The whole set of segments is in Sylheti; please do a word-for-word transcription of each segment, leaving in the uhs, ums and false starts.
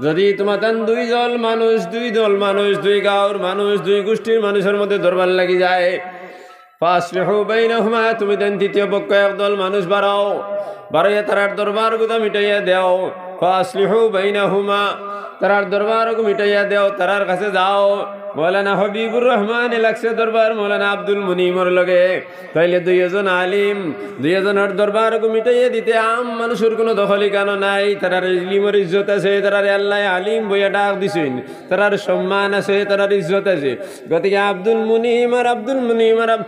যদি তুমাতান দুই দল মানুষ, দুই দল মানুষ, দুই গাঁওর মানুষ, দুই গোষ্ঠীর মানুষর মধ্যে দরবার লাগি যায়, ফাসলিহু বাইনাহুমা, তুমি তান তৃতীয় পক্ষ এক দল মানুষ বাড়াও, বাড়াইয়া তারার দরবার গুতা মিটাইয়া দেও। ফাসলিহু বাইনাহুমা, তারার দরবার গু মিটাইয়া দেও, তারার কাছে যাও। মৌলানা হাবিবুর রহমানে লাগছে দরবার মৌলানা আব্দুল মুনিমর লগে। তাইলে দুইজন আলিম, দুইজনর দরবার গু মিটাইয়া দিতে আম মানুষর কোনো দখল ইখানো নাই। তারার ইলিমর ইজ্জত আছে, তারারে আল্লায় আলিম বইয়া ডাক দিছইন, তারার সম্মান আছে, তারার ইজ্জত আছে। গতিকে আব্দুল মুনিম আর আব্দুল মুনিম আর আব-,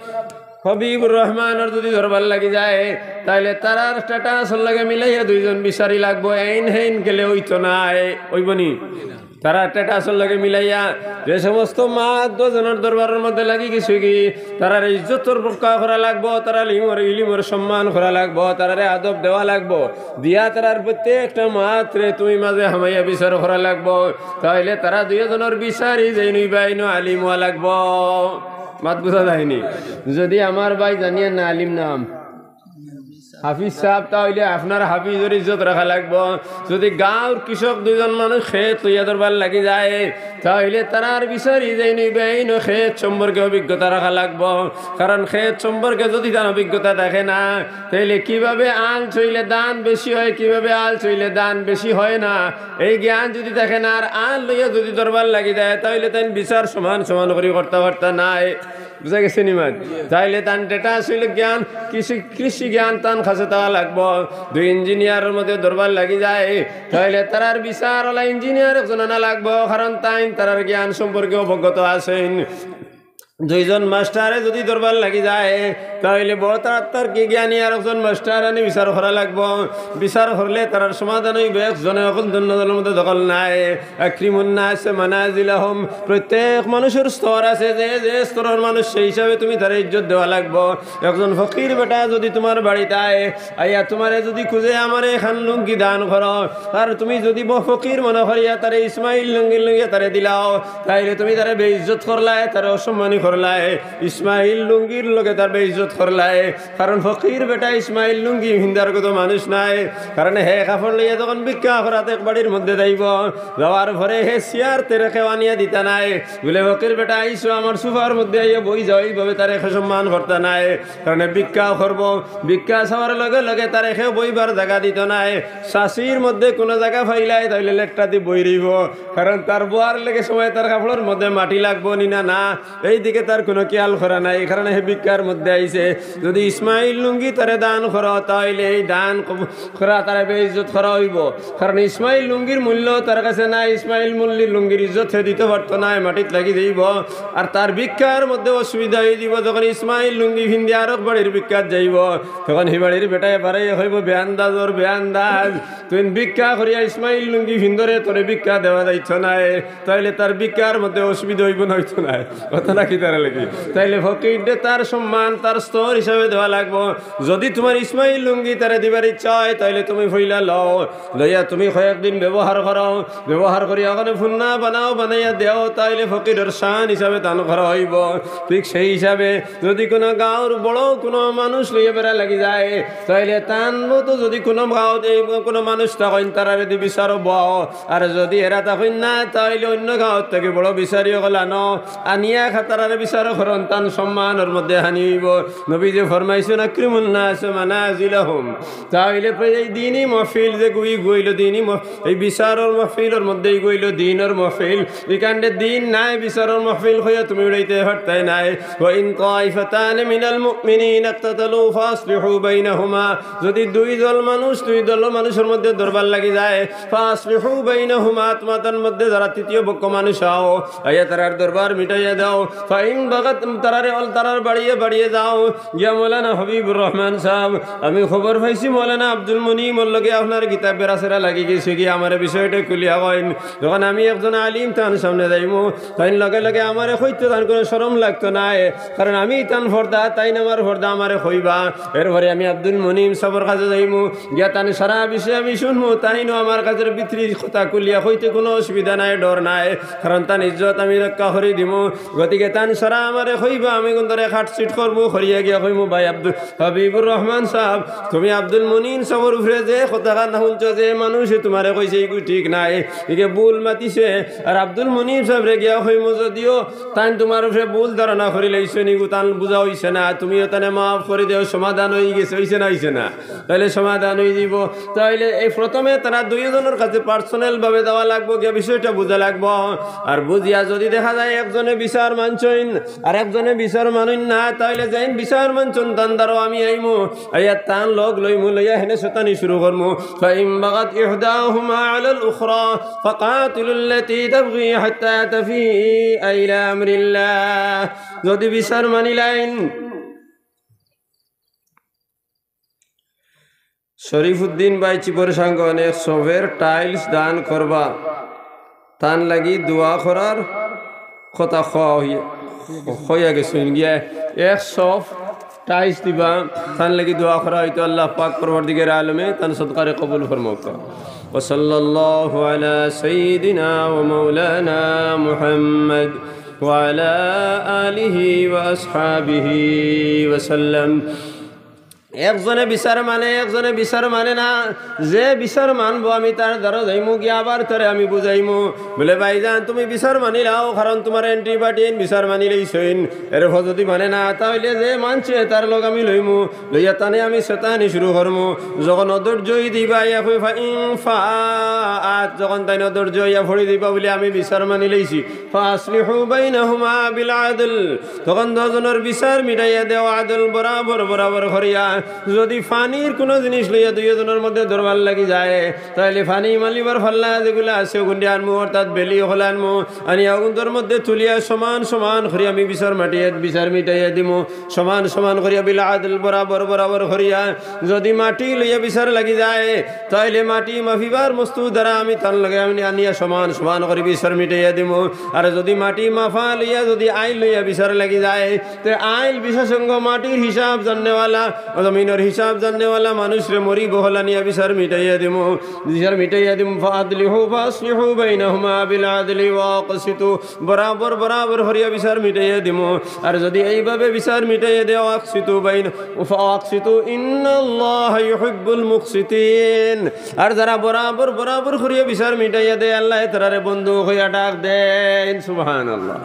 হাবিবুর রহমানর যদি দরবার লাগি যায়, তাইলে তারার স্ট্যাটাসর লগে মিলাইয়া দুইজন বিচারি লাগবো। এইন হেইন গেলে অইতো নায়, অইবো নি? তারার স্ট্যাটাসর লগে মিলাইয়া যে সমস্ত মাত দুইজনর দরবারর মধ্যে লাগি গেছে কি, তারার ইজ্জতর রক্ষা করা লাগবো, তারার ইলিমর, ইলিমর সম্মান করা লাগবো, তারারে আদব দেওয়া লাগবো। দিয়া তারার প্রত্যেকটা মাতরে তুমি মাঝে হামাইয়া বিচার করা লাগবো। তাইলে তারা দুইজনর বিচারি যেইন অইবা, এইনও আলিম অওয়া লাগবো। মাত বুঝা যায়নি? যদি আমার ভাই জানিয়া না আলিম নাম, হাফিজ সাব, তাইলে আপনার হাফিজর ইজ্জত রাখা লাগবো। যদি গাঁওর কৃষক দুইজন মানুষ খেত লইয়া দরবার লাগি যায়, তাইলে তারার বিচারি যেইন অইবা, এইনও খেত সম্পর্কে অভিজ্ঞতা রাখা লাগবো। কারণ খেত সম্পর্কে যদি তান অভিজ্ঞতা থাকে না, তাইলে কিভাবে আল ছইলে ধান বেশি হয়, কিভাবে আল ছইলে ধান বেশি হয় না, এই জ্ঞান যদি থাকে না, আর আল লইয়া যদি দরবার লাগি যায়, তাইলে তাইন বিচার সমান সমান করি করতা পারতা নায়। বুঝা গেছে নি মাত? তাইলে তান স্ট্যাটাস অইলো জ্ঞান, কৃষি, কৃষি জ্ঞান তান কাছে থাকা লাগবো। দুই ইঞ্জিনিয়ারর মধ্যে দরবার লাগি যায়, তাইলে তারার বিচার অলা ইঞ্জিনিয়ার একজন আনা লাগবো, কারণ তাইন তারার জ্ঞান সম্পর্কে অবগত আছইন। দুইজন মাস্টারে যদি দরবার লাগি যায়, তাইলে বড় তারার থাকি জ্ঞানী আর একজন মাস্টার আনি বিচার করা লাগবো। বিচার করলে তারার সমাধান অইবো, একজনে অকল দুইজনর মধ্যে দখল নাই। আকরিমুন নাস মানাজিলাহুম, প্রত্যেক মানুষর স্তর আছে, যে যে স্তরর মানুষ সেই হিসাবে তুমি তারে ইজ্জত দেওয়া লাগবো। একজন ফকির বেটা যদি তুমার বাড়িত আয়, আইয়া তুমারে যদি খুঁজে, "আমারে এখান লুঙ্গি দান করো," আর তুমি যদি ব-, ফকির মনে করিয়া তারে ইসমাইল লুঙ্গি লুঙ্গি তারে দিলাও, তাইলে তুমি তারে বেইজ্জত করলায়, তারে অসম্মানী করলায়, ইসমাইল লুঙ্গির লগে তার বেইজ্জত করলায়। কারণ ফকির বেটা ইসমাইল লুঙ্গি ফিন্দার কত মানুষ নাই। কারণ হে কাপড় লইয়া যখন ভিক্ষা করাত এক বাড়ির মধ্যে যাইবো, যাওয়ার পরে হে চেয়ার তেরে কেউ আনিয়া দিতা নায়। বুলে, "ফকির বেটা আইছো, আমার সোফার মধ্যে আইয়া বই যাও," এইভাবে তারে সম্মান করতা নায়। কারণ হে ভিক্ষা করবো, ভিক্ষা চাওয়ার লগে লগে তারে কেউ বইবার জাগা দিতো নায়। শাসির মধ্যে কোনো জাগা পাইলায়, তাইলে লেট্টা দি বই রইবো। কারণ তার বওয়ার লগে সময় তার কাপড়র মধ্যে মাটি লাগবো নি না, না। এই দিকে তার কোনো খেয়াল করা নাই, এই কারণে হে ভিক্ষার মধ্যে আইছে। যদি ইসমাইল লুঙ্গি তারে দান করো, তাইলে এই দান কব-, করা তারে বেইজ্জত করা অইবো। কারণ ইসমাইল লুঙ্গির মূল্য তার কাছে নাই, ইসমাইল মুল্লির লুঙ্গির ইজ্জত হে দিতো পারতো নায়, মাটিত লাগি যাইবো। আর তার ভিক্ষার মধ্যে অসুবিধা অই দিবো। যখন ইসমাইল লুঙ্গি ফিন্দি আরক বাড়ির ভিক্ষাত যাইবো, তখন হি বাড়ির বেটায় বাড়াইয়া কইবো, "বেআন্দাজর বেআন্দাজ, তুই ভিক্ষা করিয়া ইসমাইল লুঙ্গি ফিন্দরে, তোরে ভিক্ষা দেওয়া যাইতো নায়।" তাইলে তার ভিক্ষার মধ্যে অসুবিধা অইবো না অইতো নায়? কথা নাকি তারা লাগি? তাইলে ফকিররে তার সম্মান, তার স্তর হিসাবে দেওয়া লাগবো। যদি তুমার ইসমাইল লুঙ্গি তারে দিবার ইচ্ছা অয়, তাইলে তুমি পয়লা লও, লইয়া তুমি কয়েকদিন ব্যবহার করো, ব্যবহার করিয়া অখানে ফুন্না বানাও, বানাইয়া দেও, তাইলে ফকিরর শান হিসাবে দান করা অইবো। ঠিক সেই হিসাবে যদি কোনো গাঁওর বড় কোনো মানুষ লইয়া বেড়া লাগি যায়, তাইলে তান মতো যদি কোনো গাঁওত এই কোনো মানুষ থাকইন, তারারে দি বিচারো বও। আর যদি এরা থাকইন না, তাইলে অন্য গাঁওত থাকি বড় বিচারি অকল আনো, আনিয়া খা-, তারারে বিচারো করইন, তান সম্মানর মধ্যে হানি অইবো। নবীজি ফরমাইছইন, "আকরিমুন নাস মানাজিলাহুম।" তাইলে প্রায় এই দিনই মহফিল যে গুই গুইল দিনই মহ-, এই বিচারর মহফিলর মধ্যেই গুইল দিনর মহফিল। ইখানরে দিন নায়, বিচারর মহফিল কইয়া তুমি উড়াইতে পারতায় নায়। "ওয়া ইন তাইফাতানি মিনাল মুমিনিন ইকতাতালু ফাসলিহু বাইনাহুমা।" যদি দুই দল মানুষ, দুই দল মানুষর মধ্যে দরবার লাগি যায়, "ফাসলিহু বাইনাহুমা", তুমাতার মধ্যে যারা তৃতীয় পক্ষ মানুষ আও, আইয়া তারার দরবার মিটাইয়া দাও। "ফাইন বাগাত", তারারে অল-, তারার বাড়িয়ে বাড়িয়ে যাও। গিয়া মৌলানা হাবিবুর রহমান সাব, আমি খবর পাইছি মৌলানা আব্দুল মুনিমর লগে আপনার কিতা বেড়াছেড়া লাগি গেছে গি, আমারে বিষয়টা খুলিয়া কইন। যখন আমি একজন আলিম তান সামনে যাইমু, তাইন লগে লগে আমারে কইতো তান কোনো শরম লাগতো নায়, কারণ আমি তান পর্দা, তাইন আমার পর্দা, আমারে কইবা। এরপরে আমি আব্দুল মুনিম সাবর কাছে যাইমু, গিয়া তান সারা বিষয় আমি শুনমু, তাইনও আমার কাছে ভিতরি কথা খুলিয়া কইতে কোনো অসুবিধা নাই, ডর নাই, কারণ তান ইজ্জত আমি রক্ষা করি দিমু। গতিকে তান সারা আমারে কইবা, আমি কুন তারে কাটছিট করমু, করিয়া গিয়া কইমু, "ভাই আব্দুল হাবিবুর রহমান সাব, তুমি আব্দুল মুনিন সাবর উপরে যে কথাখান হুনছো, যে মানুষে তুমারে কইছে ইগু ঠিক নায়, ইগে ভুল মাতিছে।" আর আব্দুল মুনিন সাবরে গিয়া কইমু, যদিও তাইন তুমার উপরে ভুল ধারণা করিলাইছইন, ইগু তান বুঝা অইছে না, তুমিও তানে মাফ করি দেও, সমাধান অইগেছে, অইছে না, অইছে না? তাইলে সমাধান অইযিবো। তাইলে এই প্রথমে তারা দুইজনর কাছে personal ভাবে যাওয়া লাগবো, গিয়া বিষয়টা বুঝা লাগবো। আর বুঝিয়া যদি দেখা যায় একজনে বিচার মানছইন আর একজনে বিচার মানইন না, তাইলে যেইন বিচার মানছইন তান দ্বারাও আমি আইমু, আইয়া তান লগ লইমু, লইয়া হেনে শয়তানি শুরু করমু। فإن بغت إحداهما على الأخرى فقاتلوا التي تبغي حتى تفيء إلى أمر الله। যদি বিচার মানিলাইন, শরীফুদ্দিন ভাই চিপর সাঙ্গ অনেক সবের tiles দান করবা, তান লাগি দোয়া করার কথা কওয়া হইয়া, হইয়া গেছইন গিয়া। এক সব tiles দিবা, তান লাগি দোয়া করা অইতো। আল্লাহ পাক পরওয়ারদিগারে আলমে তান সদকারে কবুল ফরমাউক্কা। وصلى الله على سيدنا ومولانا محمد وعلى آله وأصحابه وسلم। একজনে বিচার মানে, একজনে বিচার মানে না। যে বিচার মানবো, আমি তার দ্বারা যাইমু গিয়া, আবার তারে আমি বুঝাইমু, বলে, "ভাইজান, তুমি বিচার মানিলাও, কারণ তুমার anti party বিচার মানিলাইছইন।" এরপর যদি মানে না, তাইলে যে মানছে তার লগ আমি লইমু, লইয়া তানে আমি শয়তানি শুরু করমু। যখন অধৈর্য অই দিবা, ইয়া কই, "ফাইন ফাআত", যখন তাইন অধৈর্য অইয়া পড়ি দিবা, বলে, "আমি বিচার মানিলাইছি।" فأصلحوا بينهما بالعدل। তখন দুইজনর বিচার মিটাইয়া দেও আদল বরাবর, বরাবর করিয়া। যদি পানির কুনু জিনিস লইয়া দুইজনর মধ্যে দরবার লাগি যায়, তাইলে পানি মালিবার ফাল্লা যেগুলা আছে, অগুন আনমু, অর্থাৎ বেলি অকল আনমু, আনিয়া অগুনতর মধ্যে তুলিয়া সমান সমান করিয়া আমি বিচার মাটিয়া, বিচার মিটাইয়া দিমু, সমান সমান করিয়া বিল আদল বরাবর, বরাবর করিয়া। যদি মাটি লইয়া বিচার লাগি যায়, তাইলে মাটি মাপিবার বস্তু দ্বারা আমি তান লগে আমি আনিয়া সমান সমান করি বিচার মিটাইয়া দিমু। আর যদি মাটি মাপা লইয়া, যদি আইল লইয়া বিচার লাগি যায়, তে আইল বিশেষজ্ঞ, মাটির হিসাব জাননেওয়ালা, জমিনর হিসাব জাননেওয়ালা মানুষরে মরি বহল আনিয়া বিচার মিটাইয়া দিমু, বিচার মিটাইয়া দিমু। فأصلحوا، فأصلحوا بينهما بالعدل وأقسطوا। বরাবর, বরাবর করিয়া বিচার মিটাইয়া দিমু। আর যদি এইভাবে বিচার মিটাইয়া দেও, أقسطوا بين، فأقسطوا إن الله يحب المقسطين। আর যারা বরাবর, বরাবর করিয়া বিচার মিটাইয়া দেয়, আল্লায় তারারে বন্ধু কইয়া ডাক দেইন। সুবহানাল্লাহ।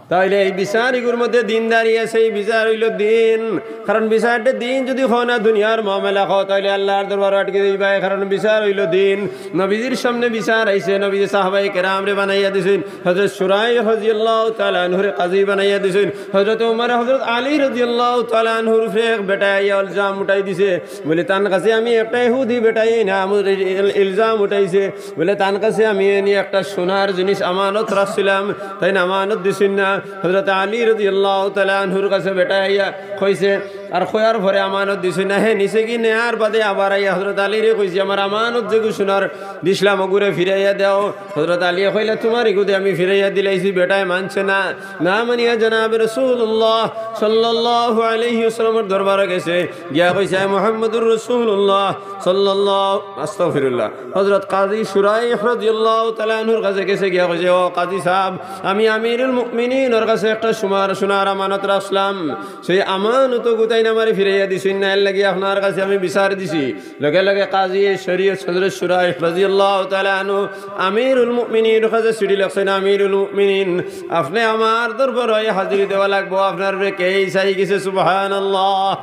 তাইলে এই বিচার ইগুর মধ্যে দিনদারি আছে, এই বিচার অইলো দিন। কারণ বিচারটা দিন যদি কও না দুনিয়ার মামলা কও, তাইলে আল্লার দরবারো আটকি যাইবায়। কারণ বিচার অইলো দিন। নবীজির সামনে বিচার আইছে, নবীজি সাহাবায়ে কেরামরে বানাইয়া দিছইন, হযরত শুরাইহ রাদিয়াল্লাহু তাআলা আনহুরে কাজী বানাইয়া দিছইন, হযরত উমর, হযরত আলী রাদিয়াল্লাহু তাআলা আনহুর উপরে এক বেটায় আইয়া ইলজাম উঠাই দিছে, বলে, "তান কাছে আমি একটা ইহুদি বেটায় আইনা আমার ইল-, ইলজাম উঠাইছে।" বলে, "তান কাছে আমি এনে একটা সোনার জিনিস আমানত রাখছিলাম, তাইন আমানত দিছইন না।" হযরত আলী রাদিয়াল্লাহু তাআলা আনহুর কাছে বেটায় আইয়া কইছে, আর কওয়ার পরে আমানত দিছইন না। হে নিছে গি নেয়ার বাদে আবার আইয়া হযরত আলীরে কইছে, "আমার আমানত যেগু সোনার দিছলাম, অগুরে ফিরাইয়া দেও।" হযরত আলীয়ে কইলা, "তুমার ইগুদে আমি ফিরাইয়া দিলাইছি।" বেটায় মানছে না। না মানিয়া জনাবে রাসূলুল্লাহ সাল্লাল্লাহু আলাইহি ওয়াসাল্লামর দরবারো গেছে, গিয়া কইছে, "আয় মুহাম্মদুর রাসূলুল্লাহ সাল্লাল্লাহু", আস্তাগফিরুল্লাহ। হযরত কাজী শুরাইহ রাদিয়াল্লাহু তাআলা আনহুর কাছে গেছে, গিয়া কইছে, "ও কাজী সাব, আমি আমিরুল মুমিনিনর কাছে একটা সোনার, সোনার আমানত রাখছিলাম, সেই আমানত গুতাইন আমারে ফিরাইয়া দিছইন না, এর লাগি আপনার কাছে আমি বিচার দিছি।" লগে লগে কাজী শরীয়ত হযরত শুরাইহ রাদিয়াল্লাহু তাআলা আনহু আমিরুল মুমিনিনর কাছে চিঠি লেখছইন, "আমিরুল মুমিনিন, আপনে আমার দরবারো হাজিরি দেওয়া লাগবো, আপনার উপরে কেস আই গেছে।" সুবহানাল্লাহ।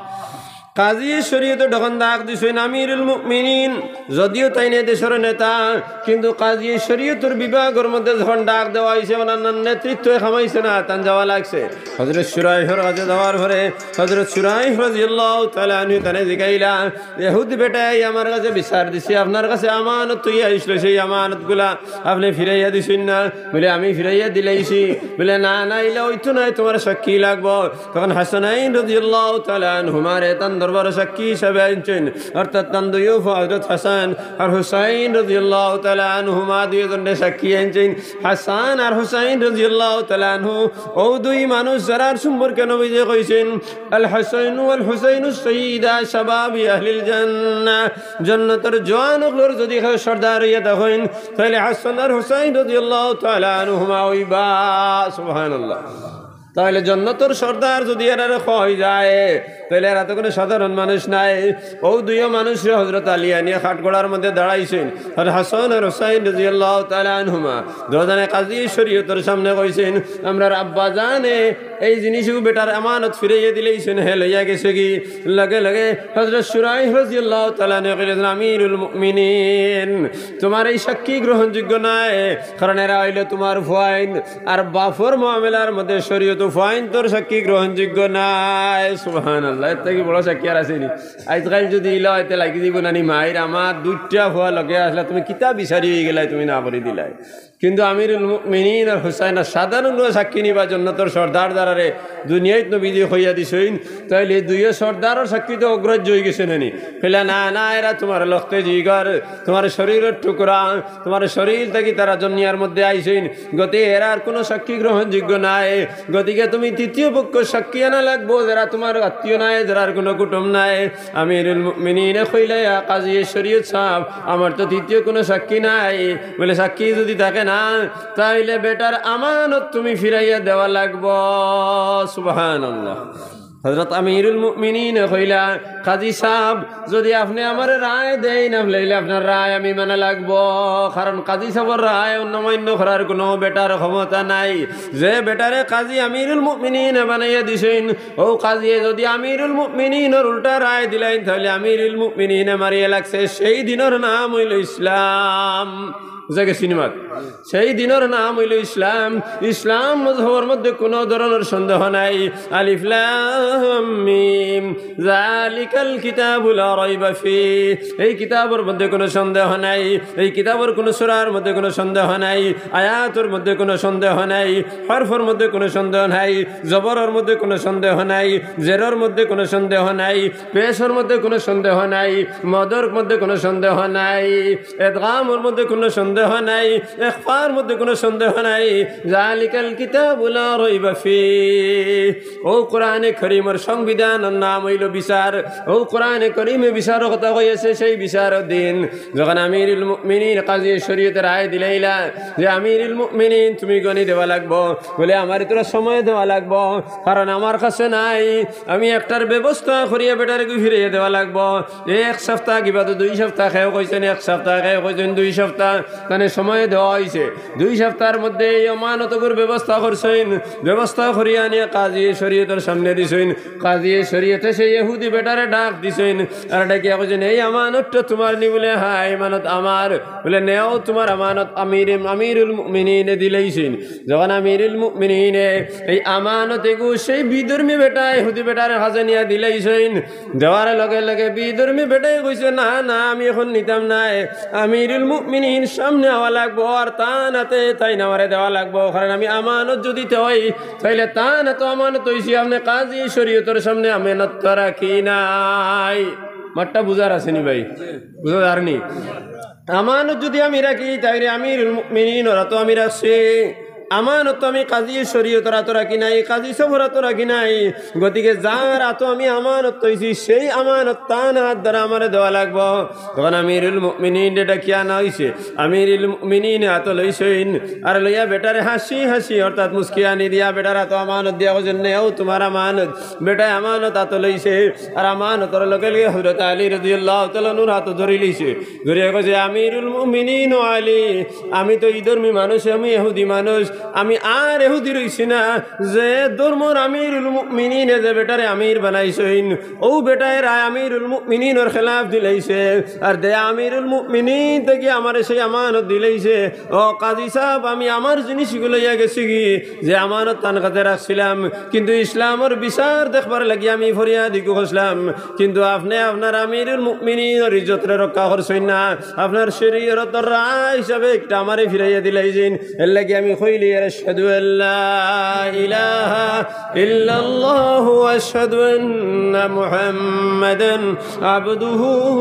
কাজী শরীয়তে তখন ডাক দিছইন, "আমিরুল মুমিনিন, যদিও তাইন এ দেশর নেতা, কিন্তু কাজী শরীয়তর বিভাগর মধ্যে যখন ডাক দেওয়া অইছে, ওনার নেতৃত্বে কামাইছে না, তান যাওয়া লাগছে।" হযরত শুরাইহর কাছে যাওয়ার পরে হযরত শুরাইহ রাদিয়াল্লাহু তাআলা আনহু তানে জিগাইলা, "ইহুদি বেটায় আমার কাছে বিচার দিছে, আপনার কাছে আমানত থইয়া আইছিল, সেই আমানতগুলা আপনে ফিরাইয়া দিছইন না।" বলে, "আমি ফিরাইয়া দিলাইছি।" বলে, "না, না, ইলা অইতো নায়, তুমার সাক্ষী লাগবো।" তখন হাসানাইন রাদিয়াল্লাহু তাআলা আনহুমারে তান দরবারো সাক্ষী হিসাবে আনছইন, অর্থাৎ তান দুইও ফুয়া হযরত হাসান আর হুসাইন রাদিয়াল্লাহু তাআলা আনহুমা দুইজনরে সাক্ষী আনছইন। হাসান আর হুসাইন রাদিয়াল্লাহু তাআলা আনহু, অউ দুই মানুষ যারার সম্পর্কে নবীজি কইছইন, "আল হাসান ওয়াল হুসাইনু সাইয়্যিদা শাবাবি আহলিল জান্নাহ।" জান্নাতর জোয়ান অকলর যদি কেউ সর্দার অইয়া থাকইন, তাইলে হাসান আর হুসাইন রাদিয়াল্লাহু তাআলা আনহুমা অইবা। সুবহানাল্লাহ। তাইলে জন্নতর সর্দার যুদি এরারে কওয়া অই যায়, তাইলে এরা তো কুনু সাধারণ মানুষ নায়। অউ দুইও মানুষরে হজরত আলী আনিয়া কাঠগড়ার মধ্যে দাঁড়াইছইন। আর হাসান আর হুসাইন রাদিয়াল্লাহু তাআলা আনহুমা দুইজনে কাজী শরীয়তর সামনে কইছইন, "আমরার আব্বাজানে এই জিনিসগু বেটার আমানত ফিরাইয়া দিলাইছইন, হে লইয়া গেছেগি।" লগে লগে হজরত শুরাইহ রাদিয়াল্লাহু তাআলা আনহু কইলা, "আমিরুল মুমিনিন, তুমার এই সাক্ষী গ্রহণযোগ্য নায়, কারণ এরা অইলো তুমার ফুয়াইন, আর বাপর মামলার মধ্যে শরীয়তো ফুয়াইনতর সাক্ষী গ্রহণযোগ্য নায়।" সুবহানাল্লাহ, এর থাকি বড় সাক্ষী আর আছেনি? আইজকাইল যুদি ইলা অইতে লাগি যাইবো নানি, মাইর আমার দুইটা ফুয়া লগে আছলা, তুমি কিতা বিচারি অইগেলায়, তুমি না করি দিলায়। কিন্তু আমিরুল মুমিনিন আর হুসাইন আর সাধারণ কুনু সাক্ষী নি বা জন্নতর সর্দার যারারে দুনিয়াত নবীজি কইয়া দিছইন, তাইলে এই দুইও সর্দারর সাক্ষী তো অগ্রাহ্য অইগেছে নানি? কইলা, "না, না, এরা তুমার লখতে জিগর, তুমার শরীরর টুকরা, তুমার শরীর থাকি তারা দুনিয়ার মধ্যে আইছইন, গতিকে এরার কুনু সাক্ষী গ্রহণযোগ্য নায়। গতিকে তুমি তৃতীয় পক্ষ সাক্ষী আনা লাগবো, যেরা তুমার আত্মীয় নায়, যেরার কুনু কুটুম নায়।" আমিরুল মুমিনিনে কইলা, "ইয়া কাজী শরীয়ত সাব, আমার তো তৃতীয় কুনু সাক্ষী নাই।" বলে, "সাক্ষী যুদি থাকে না, তাইলে বেটার আমানত তুমি ফিরাইয়া দেওয়া লাগবো।" সুবহানাল্লাহ। হজরত আমিরুল মুমিনিনে কইলা, "কাজী সাব, যুদি আপনে আমারে রায় দেইন, তাইলে আপনার রায় আমি মানা লাগবো, কারণ কাজী সাবর রায় অমান্য করার কুনু বেটার ক্ষমতা নাই।" যে বেটারে কাজী আমিরুল মুমিনিনে বানাইয়া দিছইন, অউ কাজীয়ে যুদি আমিরুল মুমিনিনর উল্টা রায় দিলাইন, তাইলে আমিরুল মুমিনিনে মারিয়া লাগছে। সেই দিনর নাম অইলো ইসলাম। বুঝা গেছে নি মাত? সেই দিনর নাম অইলো ইসলাম। ইসলাম মজহবর মধ্যে কুনু ধরনর সন্দেহ নাই। আলিফ লাম মিম, যালিকাল কিতাবু লা রাইবা ফি। এই কিতাবর মধ্যে কুনু সন্দেহ নাই, এই কিতাবর কুনু সূরার মধ্যে কুনু সন্দেহ নাই, আয়াতর মধ্যে কুনু সন্দেহ নাই, হরফর মধ্যে কুনু সন্দেহ নাই, জবরর মধ্যে কুনু সন্দেহ নাই, জেরর মধ্যে কুনু সন্দেহ নাই, পেশর মধ্যে কুনু সন্দেহ নাই, মদর মধ্যে কুনু সন্দেহ নাই, এদগামর মধ্যে কুনু সন্দেহ নাই, ইখফার মধ্যে কুনু সন্দেহ নাই। যালিকাল কিতাবু লা রাইবা ফি। অউ কোরআনে করিমর সংবিধানর নাম অইলো বিচার। অউ কোরআনে করিমে বিচারর কথা কইয়াছে, সেই বিচারর দিন যখন আমিরুল মুমিনিন কাজী শরীয়তে রায় দিলাইলা যে, "আমিরুল মুমিনিন, তুমি গনি দেওয়া লাগবো।" বলে, "আমারে থুড়া সময় দেওয়া লাগবো, কারণ আমার কাছে নাই, আমি একটার ব্যবস্থা করিয়া বেটারে গু ফিরাইয়া দেওয়া লাগবো।" এক সপ্তাহ কিবা তো দুই সপ্তাহ, কেউ কইছইন এক সপ্তাহ, কেউ কইছইন দুই সপ্তাহ, তানে সময় দেওয়া অইছে। দুই সপ্তাহর মধ্যে এই আমানতগুর ব্যবস্থা করছইন, ব্যবস্থা করিয়া আনিয়া কাজী শরীয়তর সামনে দিছইন। কাজী শরীয়তে সেই ইহুদি বেটারে ডাক দিছইন, আর ডাকিয়া কইছইন, "এই আমানতটা তুমার নি?" বলে, "হ্যাঁ, এই আমানত আমার।" বলে, "নেও তুমার আমানত।" আমির, আমিরুল মুমিনিনে দিলাইছইন। যখন আমিরুল মুমিনিনে এই আমানত এগু সেই বিধর্মী বেটা, ইহুদি বেটার কাছে নিয়া দিলাইছইন, দেওয়ার লগে লগে বিধর্মী বেটায় কইছে, "না, না, আমি অখন নিতাম নায়, আমিরুল মুমিনিন সামনে আওয়া লাগবো, আর তান আতে তাইন আমারে দেওয়া লাগবো, কারণ আমি আমানত যুদি থই, তাইলে তান আতো আমানত থইছি, আপনে কাজী শরীয়তর সামনে আমানত তো রাখি নাই।" মাতটা বুঝার আছে নি ভাই? বুঝা যার নি? আমানত যুদি আমি রাখি, তাইলে আমিরুল মুমিনিনর আতো আমি রাখছি। আমানত তো আমি কাজী শরীয়তর আতো রাখি নাই, কাজী সাবর আতো রাখি নাই। গতিকে যার আতো আমি আমানত থইছি, সেই আমানত তান আত দ্বারা আমারে দেওয়া লাগবো। তখন আমিরুল মুমিনিনরে ডাকিয়া আনা অইছে। আমিরুল মুমিনিনে আতো লইছইন, আর লইয়া বেটারে হাসি হাসি, অর্থাৎ মুস্কি আনি দিয়া বেটার আতো আমানত দিয়া কইছইন, "নেও তুমার আমানত।" বেটায় আমানত আতো লইছে, আর আমানতর লগে লগে হজরত আলী রাদিয়াল্লাহু তাআলা আনহুর আতো ধরি লইছে। ধরিয়া কইছে, "আমিরুল মুমিনিন ও আলী, আমি তো ই ধর্মী মানুষ, আমি ইহুদি মানুষ, আমি আর ইহুদি রইছি না, যে ধর্মর আমিরুল মুমিনিনে যে বেটারে আমির বানাইছইন, অউ বেটায় রায় আমিরুল মুমিনিনর খেলাফ দিলাইছে, আর দে আমিরুল মুমিনিন থাকি আমারে সেই আমানত দিলাইছে। ও কাজী সাব, আমি আমার জিনিসগু লইয়া গেছিগি, যে আমানত তান কাছে রাখছিলাম, কিন্তু ইসলামর বিচার দেখবার লাগি আমি ফরিয়াদিগু করছিলাম, কিন্তু আপনে আপনার আমিরুল মুমিনিনর ইজ্জতরে রক্ষা করছইন না, আপনার শরীয়তর রায় হিসাবে একটা আমারে ফিরাইয়া দিলাইছইন।" এর লাগি আমি কইলি, "আশহাদু আল্লা ইলাহা ইল্লাল্লাহু ওয়া আশহাদু আন্না মুহাম্মাদান আবদুহু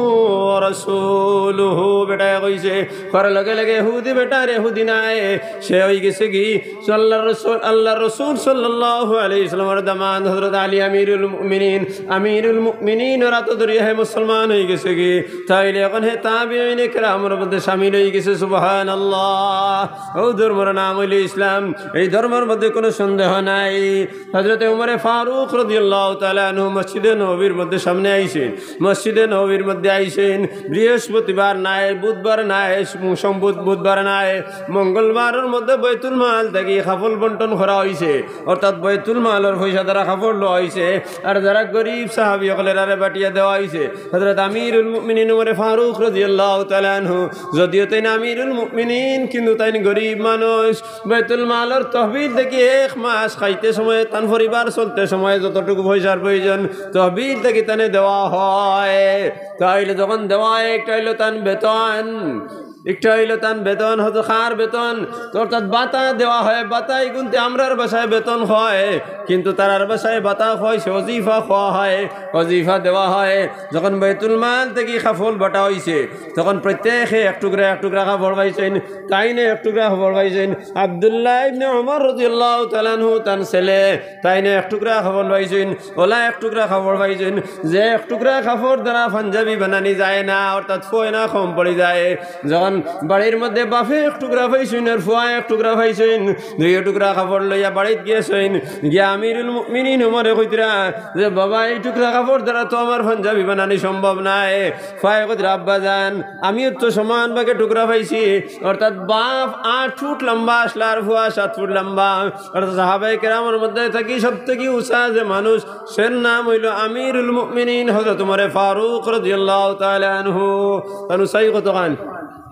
ওয়া রাসূলুহু।" বেটায় কইছে, করার লগে লগে ইহুদি বেটারে ইহুদি নায়, সে অইগেছে কি, আল্লার রসুল, আল্লার রসুল সাল্লাল্লাহু আলাইহি ওয়াসাল্লামর দামান্দ হযরত আলী আমিরুল মুমিনিন, আমিরুল মুমিনিনর আতো ধরিয়া হে মুসলমান অইগেছে কি, তাইলে অখন হে তাবিঈনে কেরামর মধ্যে শামিল অইগেছে। সুবহানাল্লাহ। অউ ধর্মর নাম অইলো ইসলাম, এই ধর্মর মধ্যে কোনো সন্দেহ নাই। হযরতে উমরে ফারুক রাদিয়াল্লাহু তাআলা আনহু মসজিদে নববীর মধ্যে সামনে আইছইন, মসজিদে নববীর মধ্যে আইছইন বৃহস্পতিবার নায়, বুধবার নায়, সোম-, বুধবার নায়, মঙ্গলবারর মধ্যে বাইতুল মাল থাকি কাফল বন্টন করা অইছে, অর্থাৎ বাইতুল মালর পয়সা দ্বারা কাপড় লওয়া অইছে, আর যারা গরিব সাহাবী অকলরে বাটিয়া দেওয়া অইছে। হযরত আমিরুল মুমিনিন উমরে ফারুক রাদিয়াল্লাহু তাআলা আনহু, যদিও তাইন আমিরুল মুমিনিন, কিন্তু তাইন গরিব মানুষ। বাইতুল মালর তহবিল থাকি এক মাস খাইতে সময়, তান পরিবার চলতে সময় যতটুকু পয়সার প্রয়োজন, তহবিল থাকি তানে দেওয়া হয়। তাইলে যখন দেওয়া হয়, একটা অইলো তান বেতন, একটা অইলো তান বেতন, হয়তো কার বেতন, তো অর্থাৎ ভাতা দেওয়া হয়, ভাতা ইগুনতে আমরার ভাষায় বেতন হয়, কিন্তু তারার ভাষায় ভাতা কইছে, ওজিফা কওয়া হয়, ওজিফা দেওয়া হয়। যখন বাইতুল মাল থাকি কাপড় বাটা অইছে, তখন প্রত্যেকে এক টুকরা এক টুকরা কাপড় পাইছইন, তাইনে এক টুকরা কাপড় পাইছইন। আব্দুল্লাহ ইবনে উমর রাদিয়াল্লাহু তাআলা আনহু, তান ছেলে, তাইনে এক টুকরা কাপড় পাইছইন, অলা এক টুকরা কাপড় পাইছইন। যে এক টুকরা কাপড় দ্বারা পাঞ্জাবি বানানি যায় না, অর্থাৎ ফয়না কম পড়ি যায়। যখন বাড়ির মধ্যে বাপে এক টুকরা পাইছইন আর ফুয়া এক টুকরা পাইছইন, দুইও টুকরা কাপড় লইয়া বাড়িত গেছইন, গিয়া আমিরুল মুমিনিন উমরে কইতরা যে, "বাবা, এই টুকরা কাপড় দ্বারা তো আমার পাঞ্জাবি বানানি সম্ভব নায়।" ফুয়ায় কইতরা, "আব্বা জান, আমিও তো সমান ভাগে টুকরা পাইছি।" অর্থাৎ বাপ আট ফুট লম্বা আছলা আর ফুয়া সাত ফুট লম্বা। অর্থাৎ সাহাবায়ে কেরামর মধ্যে থাকি সব থাকি উঁচা যে মানুষ, সের নাম অইলো আমিরুল মুমিনিন হযরত উমরে ফারুক রাদিয়াল্লাহু তাআলা আনহু। তান উঁচাই কতখান?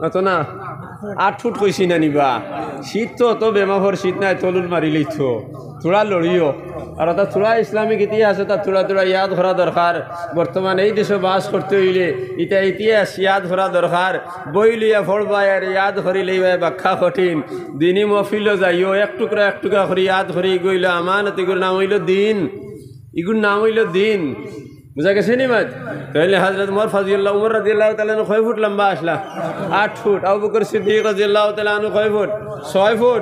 অত না, আট ফুট কইছি না নি বা? শীত তো অত বেমাফর শীত নায়, তলুন মারিলেই তো। থুড়া লড়িও। আর অতা থুড়া ইসলামিক ইতিহাস, অতা থুড়া থুড়া ইয়াদ করা দরকার। বর্তমানে এই দেশো বাস করতে অইলে ইতা ইতিহাস ইয়াদ করা দরকার। বই লইয়া পড়বায় আর ইয়াদ করিলেই বায় বাক্কা কঠিন। দিনি মহফিলো যাইও, এক টুকরা এক টুকরা করি ইয়াদ করি, ইগু অইলো আমানত, ইগুর নাম অইলো দিন। ইগুর নাম অইলো দিন। বুঝা গেছে নি মাত? তাইলে হযরত উমর ফাজিউল্লাহ, উমর রাদিয়াল্লাহু তাআলা আনহু কয় ফুট লম্বা আছলা? আট ফুট। আবু বকর সিদ্দিক রাদিয়াল্লাহু তাআলা আনহু কয় ফুট? ছয় ফুট।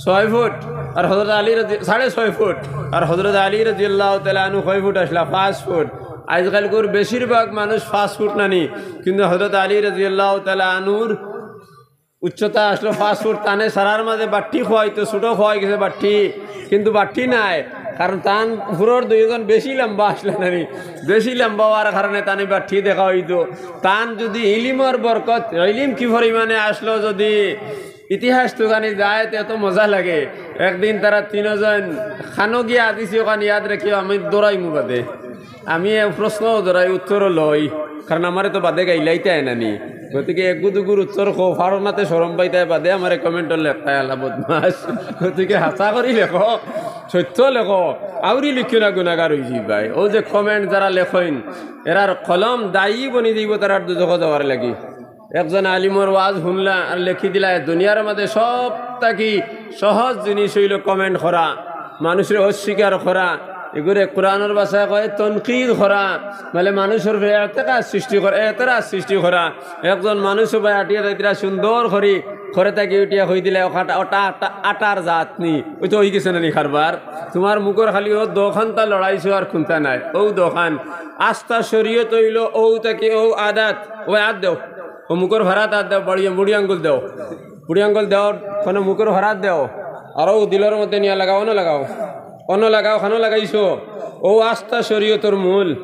ছয় ফুট। আর হযরত আলী রাদি-, সাড়ে ছয় ফুট। আর হযরত আলী রাদিয়াল্লাহু তাআলা আনহু কয় ফুট আছলা? পাঁচ ফুট। আইজকালকুর বেশিরভাগ মানুষ পাঁচ ফুট নানি, কিন্তু হযরত আলী রাদিয়াল্লাহু তাআলা আনহুর উচ্চতা আছলো পাঁচ ফুট। তানে সারার মাঝে বাট্টি খোয়াইতো, ছোট খোয়াই গেছে বাট্টি, কিন্তু বাট্টি নাই, কারণ তান উপরর দুইজন বেশি লম্বা আছলা নানি, বেশি লম্বা অওয়ার কারণে তানে বাট্টি দেখা অইতো। তান যুদি ইলিমর বরকত, ইলিম কি পরিমাণে আছলো যুদি ইতিহাস তুকানি যায়, তে তো মজা লাগে। একদিন তারা তিনজন খানো গিয়া আদিছি, অখান ইয়াদ রাখিও, আমি দৌড়াইমু বাদে। আমি এ প্রশ্নও দৌড়াই, উত্তরও লই, কারণ আমারে তো বাদে গাইলাইতায় নানি। গতিকে এগু দুগুর উত্তর কও, ফারো নাতে শরম পাইতায় বাদে আমারে comment-ও লেখতায়, আলা বদমাশ। গতিকে হাছা করি লেখো, সত্য লেখো, আউরি লিখিও না, গুনাগার অইযিবায়। অউ যে comment যারা লেখইন, এরার কলম দায়ী বনি যাইবো তারার দুজখো যাওয়ার লাগি। একজন আলিমর ওয়াজ হুনলা আর লেখি দিলা, দুনিয়ার মাঝে সব থাকি সহজ জিনিস অইলো comment করা, মানুষরে অস্বীকার করা, ইগুরে কোরআনর ভাষায় কয় তনকিদ করা, মানে মানুষর উপরে এতেকাদ সৃষ্টি করা, এতেরাজ সৃষ্টি করা। একজন মানুষ উবায় আটিয়া যাইতরা সুন্দর করি, ঘরে থাকি উঠিয়া কই দিলা, "অটা, অটা, অটা, আটার জাত নি।" অউ তো অইগেছে নানি কারবার। তুমার মুখর খালি অউ দোকানটা লড়াইছো আর কুন্তা নাই। অউ দোকান, আস্তা শরীয়ত অইলো অউ থাকি অউ আদাত, অউ আত দেও। অউ মুখর ফারাত আত দেও, বুড়ি, বুড়ি আঙ্গুল দেও। বুড়ি আঙ্গুল দেও, কুনু মুখর ফারাত দেও। আর অউ দিলর মধ্যে নিয়া লাগাও, অনো লাগাও। অনো লাগাও, খানো লাগাইছো। অউ আস্তা শরীয়তর মূল।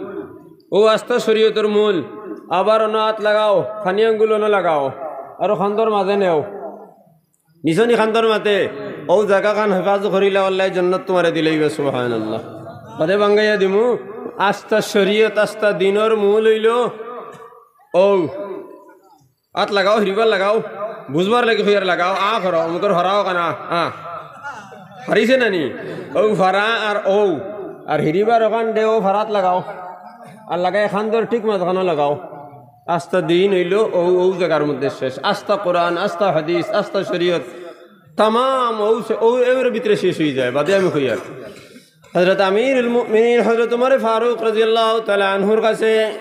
অউ আস্তা শরীয়তর মূল। আবার অনো আত লাগাও, খানি আঙ্গুল অনো লাগাও। আরো কান্দর মাঝে নেও। নিছো নি কান্দর মাঝে। অউ জাগাখান হেফাজত করিলা, আল্লায় জন্নত তুমারে দিলাইবা, সুবহানাল্লাহ। বাদে ভাঙ্গাইয়া দিমু। আস্তা শরীয়ত, আস্তা দিনর মূল অইলো অউ। আত লাগাও, হিরিবার লাগাও, বুঝবার লাগি কইয়ার লাগাও, আ করো, অমুকর ফারা অখান আ, আ। ফারিছে নানি? অউ ফারা আর অউ। আর হিরিবার অখান দেও, ফারাত লাগাও। আর লাগাই কান্দর ঠিক মাঝখানো লাগাও। আস্তা দিন অইলো অউ, অউ জাগার মধ্যে শেষ। আস্তা কোরআন, আস্তা হাদিস, আস্তা শরীয়ত, তামাম অউ সে-, অউ এর ভিতরে শেষ অইযায়, বাদে আমি কইয়ার। হযরত আমিরুল মুমিনিন হযরত উমরে ফারুক রাদিয়াল্লাহু তাআলা আনহুর কাছে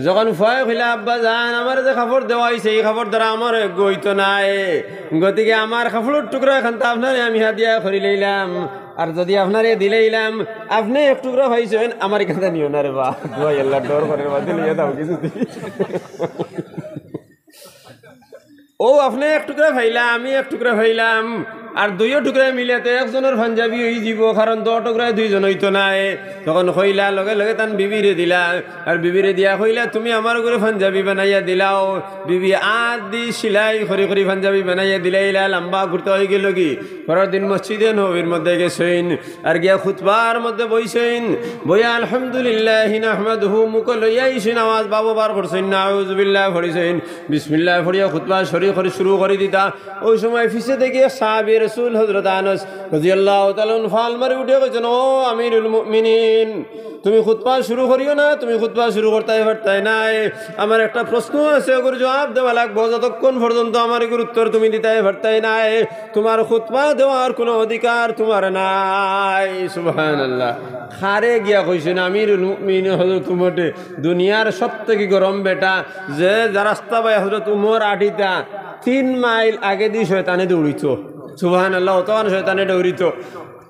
যখন ফুয়ায় কইলা, "আব্বা জান, আমারে যে কাপড় দেওয়া অইছে, ই কাপড় দ্বারা আমার অইতো নায়, গতিকে আমার কাপড়র টুকরা এখান তো আপনারে আমি হাদিয়া করিলাইলাম, আর যুদি আপনারে দিলাইলাম, আপনে এক টুকরা পাইছইন, আমার ইখানতা নিও না রে বা।" দুয়াই আল্লাহ, ডর করে বা, দিলাইয়া দেও কিছু দি। অউ আপনে এক টুকরা পাইলা, আমি এক টুকরা পাইলাম। আর দুইও টুকরায় মিলে তো একজনর পাঞ্জাবি অইযিবো, কারণ দুইও টুকরায় দুইজন অইতো নায়। তখন কইলা, লগে লগে তান বিবিরে দিলা, আর বিবিরে দিয়া কইলা, "তুমি আমার ঘরে পাঞ্জাবি বানাইয়া দিলাও।" বিবি আত দি সিলাই করি করি পাঞ্জাবি বানাইয়া দিলাইলা, লম্বা কুর্তা অইগেলোগি। পরের দিন মসজিদে নববীর মধ্যে গেছইন, আর গিয়া খুতবার মধ্যে বইছইন, বইয়া আলহামদুলিল্লাহি নাহমাদুহু মুখো লইয়া আইছইন, আওয়াজ বাবু বার করছইন না, আউযুবিল্লাহ পড়িছইন, বিসমিল্লাহ পড়িয়া খুতবা শরু করি, শুরু করি দিতা। ওই সময় পিছে দেখি এক সাহাবী রাসূল হযরত আনাস রাদিয়াল্লাহু তাআলা আনহু ফাল মারি উঠিয়া কইছইন, "ও আমিরুল মুমিনিন, তুমি খুতবা শুরু করিও না, তুমি খুতবা শুরু করতায় পারতায় নায়। আমার একটা প্রশ্ন আছে, ওগুর জবাব দেওয়া লাগবো, যতক্ষণ পর্যন্ত আমার এগুর উত্তর তুমি দিতায় পারতায় নায়, তুমার খুতবা দেওয়ার কোনো অধিকার তুমার নাই।" সুবহানাল্লাহ। কারে গিয়া কইছইন? আমিরুল মুমিনিন হযরত উমরে। দুনিয়ার সব থাকি গরম বেটা, যে, যে রাস্তা বায় হযরত উমর আটিতা, তিন মাইল আগেদি শয়তানে দৌড়িতো। সুবহানাল্লাহ, অতখান শয়তানে দৌড়িতো।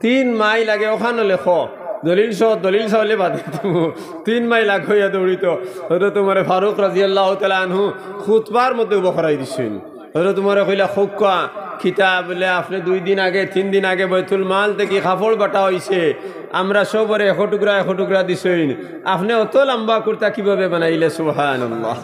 তিন মাইল আগে অখান অইলে খ, দলিল সহ, দলিল সহ অইলে বাদে দিমু। তিন মাইল আগে অইয়া দৌড়িতো। হযরত উমরে ফারুক রাদিয়াল্লাহু তাআলা আনহু খুতবার মধ্যে উবা করাই দিছইন। হযরত উমরে কইলা, "কউক্কা, কিতা?" বলে, "আপনে দুই দিন আগে, তিন দিন আগে বাইতুল মাল থাকি কাপড় বাটা অইছে, আমরা সবরে এক টুকরা এক টুকরা দিছইন, আপনে অত লম্বা কুর্তা কিভাবে বানাইলা?" সুবহানাল্লাহ।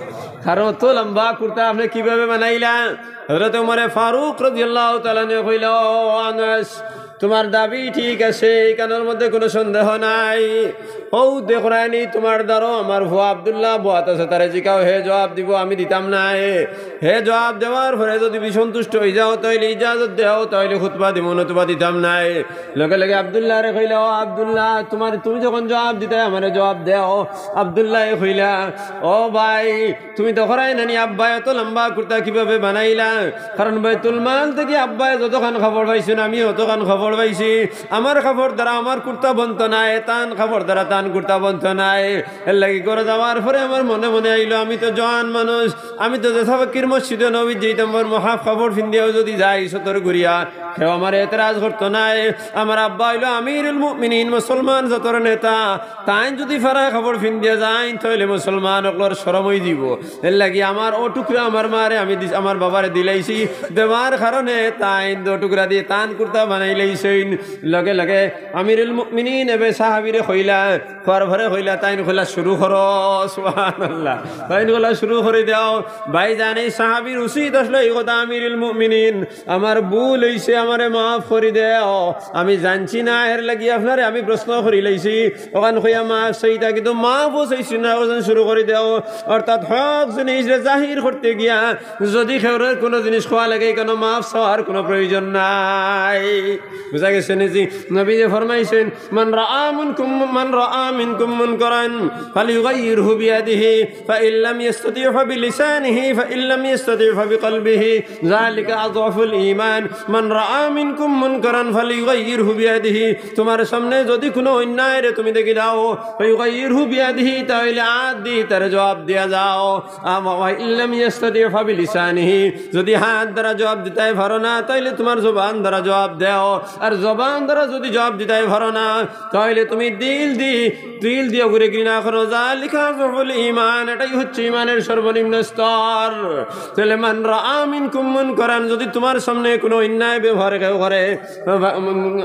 কারণ অত লম্বা কুর্তা আপনে কিভাবে বানাইলা? হযরত উমরে ফারুক রাদিয়াল্লাহু তাআলা আনহু কইলা, "ও আনাস, তুমার দাবি ঠিক আছে, ইখানর মধ্যে কোনো সন্দেহ নাই। অউ দেখরায়নি তুমার দারো আমার ফুয়া আব্দুল্লাহ বওয়াত আছে, তারে জিকাও, হে জবাব দিবো, আমি দিতাম নায়। হে জবাব দেওয়ার পরে যুদি সন্তুষ্ট অইযাও, তাইলে ইজাজত দেও, তাইলে খুতবা দিমু, নতুবা দিতাম নায়।" লগে লগে আব্দুল্লাহরে কইলা, "ও আব্দুল্লাহ, তুমার, তুমি যখন জবাব দিতায় আমারে জবাব দেও।" আব্দুল্লাহে কইলা, "ও ভাই, তুমি দেখরায় নানি আব্বায় অত লম্বা কুর্তা কিভাবে বানাইলা? কারণ বাইতুল মাল থাকি আব্বায় যতখান কাপড় পাইছইন, আমি অতখান কাপড় পাইছি। আমার কাপড় দ্বারা আমার কুর্তা বনতো নায়, তান কাপড় দ্বারা তান কুর্তা বনতো নায়। এরলাগি ঘরো যাওয়ার পরে আমার মনে মনে আইলো, আমি তো জোয়ান মানুষ, আমি তো যেছা ফকির মসজিদে নববীত যাইতাম, আমার হাফ কাপড় ফিন্দিয়াও যুদি যাই সতর ঘুরিয়া, কেউ আমারে এতরাজ করতো নায়। আমার আব্বা অইলো আমিরুল মুমিনিন, মুসলমান জাতর নেতা, তাইন যুদি ফাড়া কাপড় ফিন্দিয়া যাইন, তাইলে মুসলমান অকলর শরম অইযিবো। এরলাগি আমার অউ টুকরা আমার মারে আমি দিছ-, আমার বাবারে দিলাইছি, দেওয়ার কারণে তাইন অউ টুকরা দি তান কুর্তা বানাইলাইছইন।" লগে লগে আমিরুল মুমিনিন এবে সাহাবীরে কইলা, কওয়ার পরে কইলা, তাইন কইলা, "শুরু করো।" সুবহানাল্লাহ। তাইন কইলা, "শুরু করি দেও।" ভাইজান, এই সাহাবীর উচিত আছলো এই কথা, "আমিরুল মুমিনিন, আমার ভুল অইছে, আমারে মাফ করি দেও, আমি জানছি না, এরলাগি আপনারে আমি প্রশ্ন করিলাইছি।" অখান কইয়া মাফ চাইতা, কিন্তু মাফও চাইছি না, অখান শুরু করি দেও। অর্থাৎ হক জিনিসরে জাহির করতে গিয়া যুদি কেউরে কোনো জিনিস কওয়া লাগে, ইখানো মাফ চাওয়ার কোনো প্রয়োজন নাই। বুঝা গেছে নি জি? নবীজি ফরমাইছইন, "মান রাআ মিনকুম, মান রাআ মিনকুম মুনকারান ফালইউগাইয়িরহু বিয়াদিহি, ফাইন লাম ইয়াস্তাতি ফাবিলিসানিহি, ফাইন লাম ইয়াস্তাতি ফাবিকালবিহি, যালিকা আযআফুল ঈমান। মান রাআ মিনকুম মুনকারান ফালইউগাইয়িরহু বিয়াদিহি।" তুমার সামনে যুদি কোনো অন্যায়রে তুমি দেখিলাও, ফালইউগাইয়িরহু বিয়াদিহি, তাইলে আত দি তারে জবাব দিয়া যাও। আম-, ওয়া ইল্লাম ইয়াস্তাতি ফাবিলিসানিহি, যুদি হাত দ্বারা জবাব দিতায় পারো না, তাইলে তুমার জবান দ্বারা জবাব দেও। আর জবান দ্বারা যুদি জবাব দিতায় পারো না, তাইলে তুমি দিল দি, দিল দি অগুরে ঘৃণা করো। যালিকা আযআফুল ঈমান, এটাই হচ্ছে ঈমানের সর্বনিম্ন স্তর। তাইলে মান রাআ মিনকুম মুনকারান, যুদি তুমার সামনে কোনো অন্যায় ব্যবহার কেউ করে,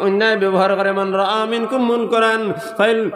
অন্যায় ব্যবহার করে, মান রাআ মিনকুম মুনকারান, ফাইল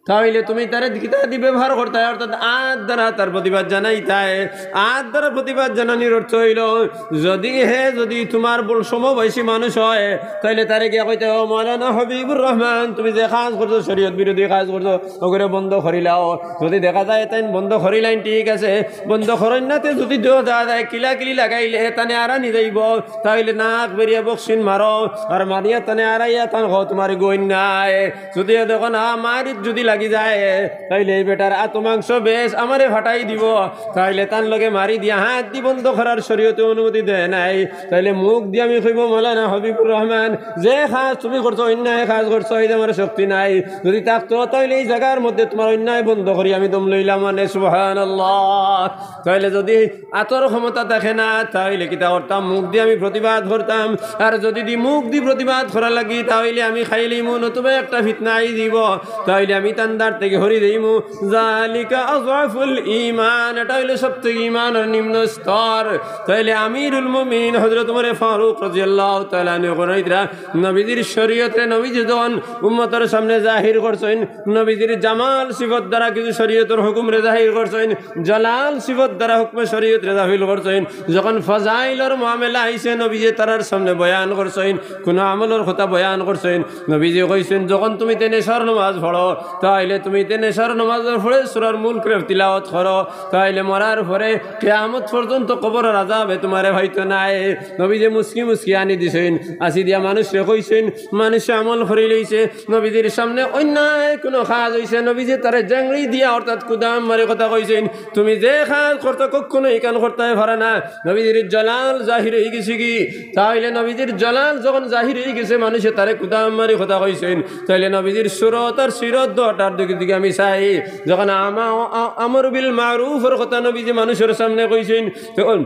তাইলে তুমি তারে কিতা দি ব্যবহার করতায়, অর্থাৎ আত দ্বারা তার প্রতিবাদ জানাইতায়। আত দ্বারা প্রতিবাদ জানানির অর্থ অইলো, যুদি হে যুদি তুমার বল সমবয়সী মানুষ অয়, তাইলে তারে গিয়া কইতায়, "ও মাওলানা হাবিবুর রহমান, তুমি যে কাজ করছো, শরীয়ত বিরোধী কাজ করছো, অগুরে বন্ধ করিলাও।" যুদি দেখা যায় তাইন বন্ধ করিলাইন, ঠিক আছে, বন্ধ করইন না, তে যুদি দেখা যায় কিলাকিলি লাগাইলে তানে আরানি যাইবো, তাইলে নাক বেরিয়া বক্সিন মারো, আর মারিয়া তানে আরাইয়া তান কও, "তুমার ইগু অন্যায়।" যুদি দেখো না, মারিত যুদি লাগি যায়, তাইলে এই বেটার আত মাংস বেশ, আমারে ফাটাই দিবো। তাইলে তান লগে মারি দিয়া হাত দি বন্ধ করার শরীয়তে অনুমতি দেয় নাই। তাইলে মুখ দি আমি কইবো, "মাওলানা হাবিবুর রহমান, যে কাজ তুমি করছো, অন্যায় কাজ করছো, এই যে আমার শক্তি নাই।" যুদি থাকতো, তাইলে এই জাগার মধ্যে তুমার অন্যায় বন্ধ করি আমি দম লইলাম, মানে, সুবহানাল্লাহ। তাইলে যুদি আতর ক্ষমতা থাকে না, তাইলে কিতা করতাম? মুখ দি আমি প্রতিবাদ করতাম। আর যুদি দি মুখ দি প্রতিবাদ করা লাগি, তাইলে আমি খাইলিমু, নতুবা একটা ফিতনা আই দিব। তাইলে আমি আন্দার থাকি হরি দেইমু। জালিকা আযআফুল ঈমান, এটা অইলো সব থাকি ঈমানর নিম্ন স্তর। তাইলে আমিরুল মুমিনিন হযরত উমরে ফারুক রাদিয়াল্লাহু তাআলা আনহু কইরা নবীজির শরীয়তরে নবীজি যখন উম্মতর সামনে জাহির করছইন, নবীজির জামাল সিফত দ্বারা কিছু শরীয়তর হুকুমরে জাহির করছইন, জালাল সিফত দ্বারা হুকুমে শরীয়তরে জাহির করছইন। যখন ফাজাইলর মামলা আইছে, নবীজি তারার সামনে বয়ান করছইন, কুনু আমলর কথা বয়ান করছইন। নবীজি কইছইন, যখন তুমি তাইন এশার নামাজ পড়ো, তাইলে তুমি তাইন এশার নামাজর পরে সূরা মুলকর তিলাওয়াত করো, তাইলে মরার পরে কিয়ামত পর্যন্ত কবরর আযাবে তুমারে পাইতো নায়। নবীজি মুস্কি মুস্কি হানি দিছইন, হাছি দিয়া মানুষরে কইছইন, মানুষে আমল করিলাইছে। নবীজির সামনে অন্যায় কুনু কাজ অইছে, নবীজি তারে জেংড়ি দিয়া অর্থাৎ কুদাম মারি কথা কইছইন, তুমি যে কাজ করতা কখনো ইখান করতায় পারো না। নবীজির জালাল জাহির অইগেছে গি? তাইলে নবীজির জালাল যখন জাহির অইগেছে, মানুষে তারে কুদাম মারি কথা কইছইন, তাইলে নবীজির সুরত আর সিরত দুইটার দিকে দিকে আমি চাই। যখন আমা-, আ-, আমর বিল মারুফর কথা নবীজি মানুষর সামনে কইছইন, তখন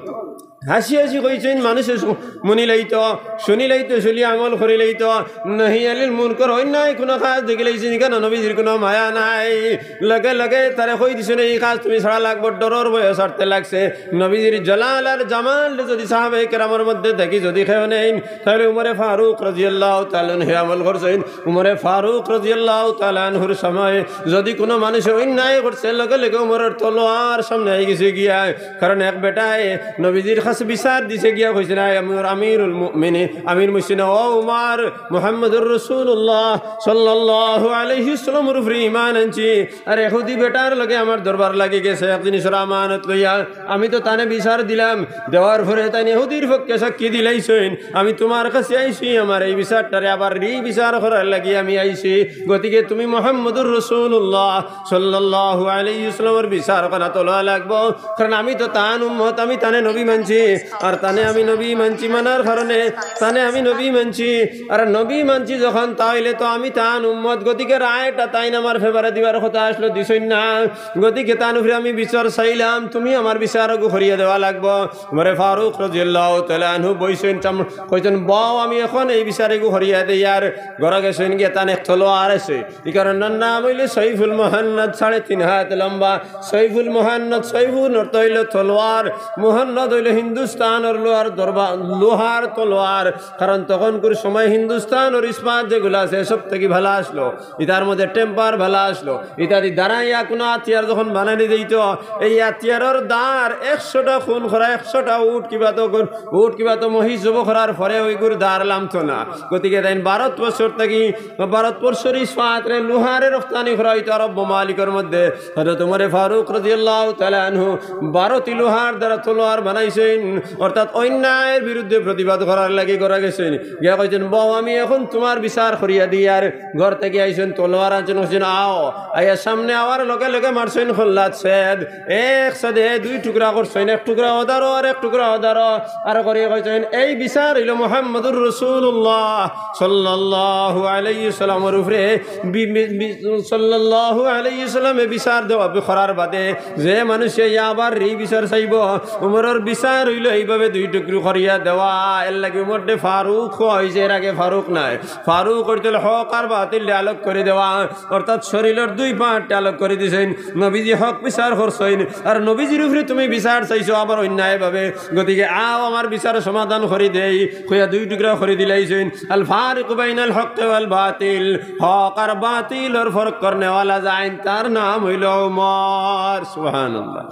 হাছি হাছি কইছইন, মানুষে শু-, মুনিলাইতো, শুনিলাইতো, শুনি আমল করিলাইতো। নাহি আনিল মুনকর অন্যায় কুনু কাজ দেখিলাইছইন, ইখানো নবীজির কুনু মায়া নাই। লগে লগে তারে কই দিছইন, এই কাজ তুমি ছাড়া লাগবো, ডরর ভয়ে ছাড়তে লাগছে। নবীজির জালাল আর জামাল যদি সাহাবায়ে কেরামর মধ্যে দেখি যদি কেউ নেইন, তাইলে উমরে ফারুক রাদিয়াল্লাহু তাআলা আনহু আমল করছইন। উমরে ফারুক রাদিয়াল্লাহু তাআলা আনহুর সময় যদি কুনু মানুষে অন্যায় করছে, লগে লগে উমরর তলোয়ার সামনে আইগেছে গিয়া। কারণ এক বেটায় নবীজির কাছে বিচার দিছে গিয়া, কইছে না, "আমি আমিরুল মুমিনিন, আমির মুসলিম, ও উমর, মুহাম্মদুর রাসূলুল্লাহ সাল্লাল্লাহু আলাইহি ওয়াসাল্লামর উপরে ঈমান আনছি, আর ইহুদি বেটার লগে আমার দরবার লাগি গেছে এক জিনিসর আমানত লইয়া, আমি তো তানে বিচার দিলাম, দেওয়ার পরে তাইন ইহুদির পক্ষে সাক্ষী দিলাইছইন, আমি তুমার কাছে আইছি, আমার এই বিচারটারে আবার রি-বিচার করার লাগি আমি আইছি। গতিকে তুমি মুহাম্মদুর রাসূলুল্লাহ সাল্লাল্লাহু আলাইহি ওয়াসাল্লামর বিচার করাত লওয়া লাগবো, কারণ আমি তো তান উম্মত, আমি তানে নবী মানছি, আর তানে আমি নবী মানছি মানার কারণে, তানে আমি নবী মানছি, আর নবী মানছি যখন, তাইলে তো আমি তান উম্মত, গতিকে রায়টা তাইন আমার ফেভারে দিবার কথা আছলো, দিছইন না, গতিকে তান উপরে আমি বিচার চাইলাম, তুমি আমার বিচার অগু করিয়া দেওয়া লাগবো।" উমরে ফারুক রাদিয়াল্লাহু তাআলা আনহু বইছইন, চাম-, কইছইন, "বও, আমি এখন এই বিচার এগু করিয়া দেই।" আর ঘরো গেছইন গিয়া তান এক তলোয়ার আছে, ইকারর নাম অইলো সাইফুল মুহান্নাদ, সাড়ে তিন হাত লম্বা। সাইফুল মুহান্নাদ, সাইফুল অর্থ অইলো তলোয়ার, মুহান্নাদ অইলো হিন্দুস্তানর লোহার দরবা-, লোহার তলোয়ার। কারণ তখনকুর সময় হিন্দুস্তানর ইস্পাত যেগুলা আছে, সব থাকি ভালা আছলো। ইতার মধ্যে temper ভালা আছলো। ইতা দি দাঁড়াইয়া কুনু হাতিয়ার যখন বানানি যাইতো, এই হাতিয়ারর ধার একশোটা খুন করা, একশোটা উট কিবা তো গর-, উট কিবা তো মহিষ জবো করার পরে অইগুর ধার লামতো না। গতিকে তাইন ভারতবর্ষর থাকি, ভারতবর্ষর ইস্পাতরে, লোহারে রফতানি করা অইতো আরব মামালিকর মধ্যে। হযরত উমরে ফারুক রাদিয়াল্লাহু তাআলা আনহু ভারতি লোহার দ্বারা তলোয়ার বানাইছইন, অর্থাৎ অন্যায়র বিরুদ্ধে প্রতিবাদ করার লাগি ঘরো গেছইন। গিয়া কইছইন, "বও, আমি এখন তুমার বিচার করিয়া দিয়ার।" ঘর থাকি আইছইন, তলোয়ার আনছইন, কইছইন, "আও।" আইয়া সামনে আওয়ার লগে লগে মারছইন কল্লাত ছেদ। এক ছেদে দুই টুকরা করছইন, এক টুকরা অদারো আর এক টুকরা অদারো। আর করি কইছইন, "এই বিচার অইলো মুহাম্মদুর রাসূলুল্লাহ সাল্লাল্লাহু আলাইহি ওয়াসাল্লামর উপরে বি-, বি-, বি-, সাল্লাল্লাহু আলাইহি ওয়াসাল্লামে বিচার দেওয়া বি-, করার বাদে যে মানুষে ইয়া আবার রি-বিচার চাইবো, উমরর বিচার অইলো এইভাবে দুই টুকরু করিয়া দেওয়া।" এর লাগি উমররে ফারুক কওয়া অইছে, এর আগে ফারুক নায়। ফারুক অর্থ অইলো হক আর বাতিলরে আলোক করি দেওয়া, অর্থাৎ শরীলর দুই পাটরে আলোক করি দিছইন। নবীজি হক বিচার করছইন, আর নবীজির উপরে তুমি বিচার চাইছো আবার অন্যায়ভাবে, গতিকে আও আমার বিচার সমাধান করি দেই, কইয়া দুই টুকরা করি দিলাইছইন। আল ফারিকু বাইনাল হক ওয়াল বাতিল, হক আর বাতিলর ফরক করনেওয়ালা যে আইনদার নাম অইলো উমর। সুবহানাল্লাহ।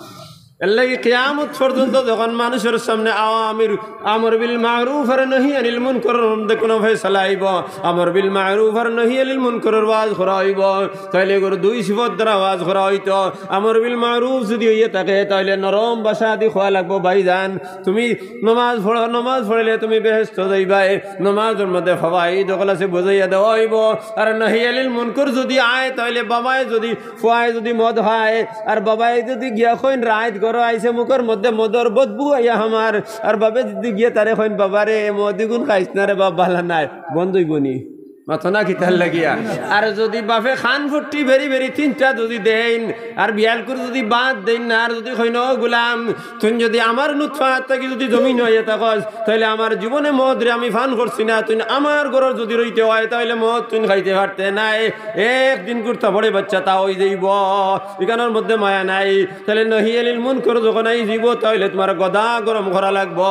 এর লাগি কিয়ামত পর্যন্ত যখন মানুষর সামনে আওয়ামির, আমর বিল মারুফ আর নহি আনিল মুনকরর মধ্যে কুনু ফয়সালা আইবো, আমর বিল মারুফ আর নহি আনিল মুনকরর ওয়াজ করা অইবো, তাইলে এগুর দুই সিফত দ্বারা ওয়াজ করা অইতো। আমর বিল মারুফ যুদি অইয়া থাকে, তাইলে নরম ভাষা দি কওয়া লাগবো, "ভাইজান, তুমি নমাজ পড়ো, নমাজ পড়িলে তুমি বেহেস্তো যাইবায়, নমাজর মধ্যে ফাওয়াইদ অকল আছে, বুঝাইয়া দেওয়া অইবো।" আর নহি আনিল মুনকর যুদি আয়, তাইলে বাবায় যুদি ফুয়ায় যুদি মদ খায়, আর বাবায় যুদি গিয়া কইন, "রাইত ঘরো আইছে, মুখর মধ্যে মদর বদবু আইয়া আমার," আর বাবে যুদি গিয়া তারে কইন, "বাবারে, মদ ইগুন খাইস না রে বাপ, ভালা নায়," বন্ধ অইবো নি? মাতো না কিতার লাগিয়া? আর যুদি বাফে খান ফুট্টি বেরি বেরি তিনটা যুদি দেইন, আর বিয়াল করি যুদি বাদ দেইন না, আর যুদি কইন, "ও গুলাম, তুই যুদি আমার নুতফা থাকি যুদি জমিন অইয়া থাকস, তাইলে আমার জীবনে মদরে আমি পান করছি না, তুই আমার ঘরর যুদি রইতে অয়, তাইলে মদ তুই খাইতে পারতে নায়।" একদিন কুর্তা পড়ে বাচ্চা তা অই যাইব। ইখানর মধ্যে মায়া নাই। তাইলে নহি আনিল মুনকর যখন আই যাইব, তাইলে তুমার গদা গরম করা লাগব।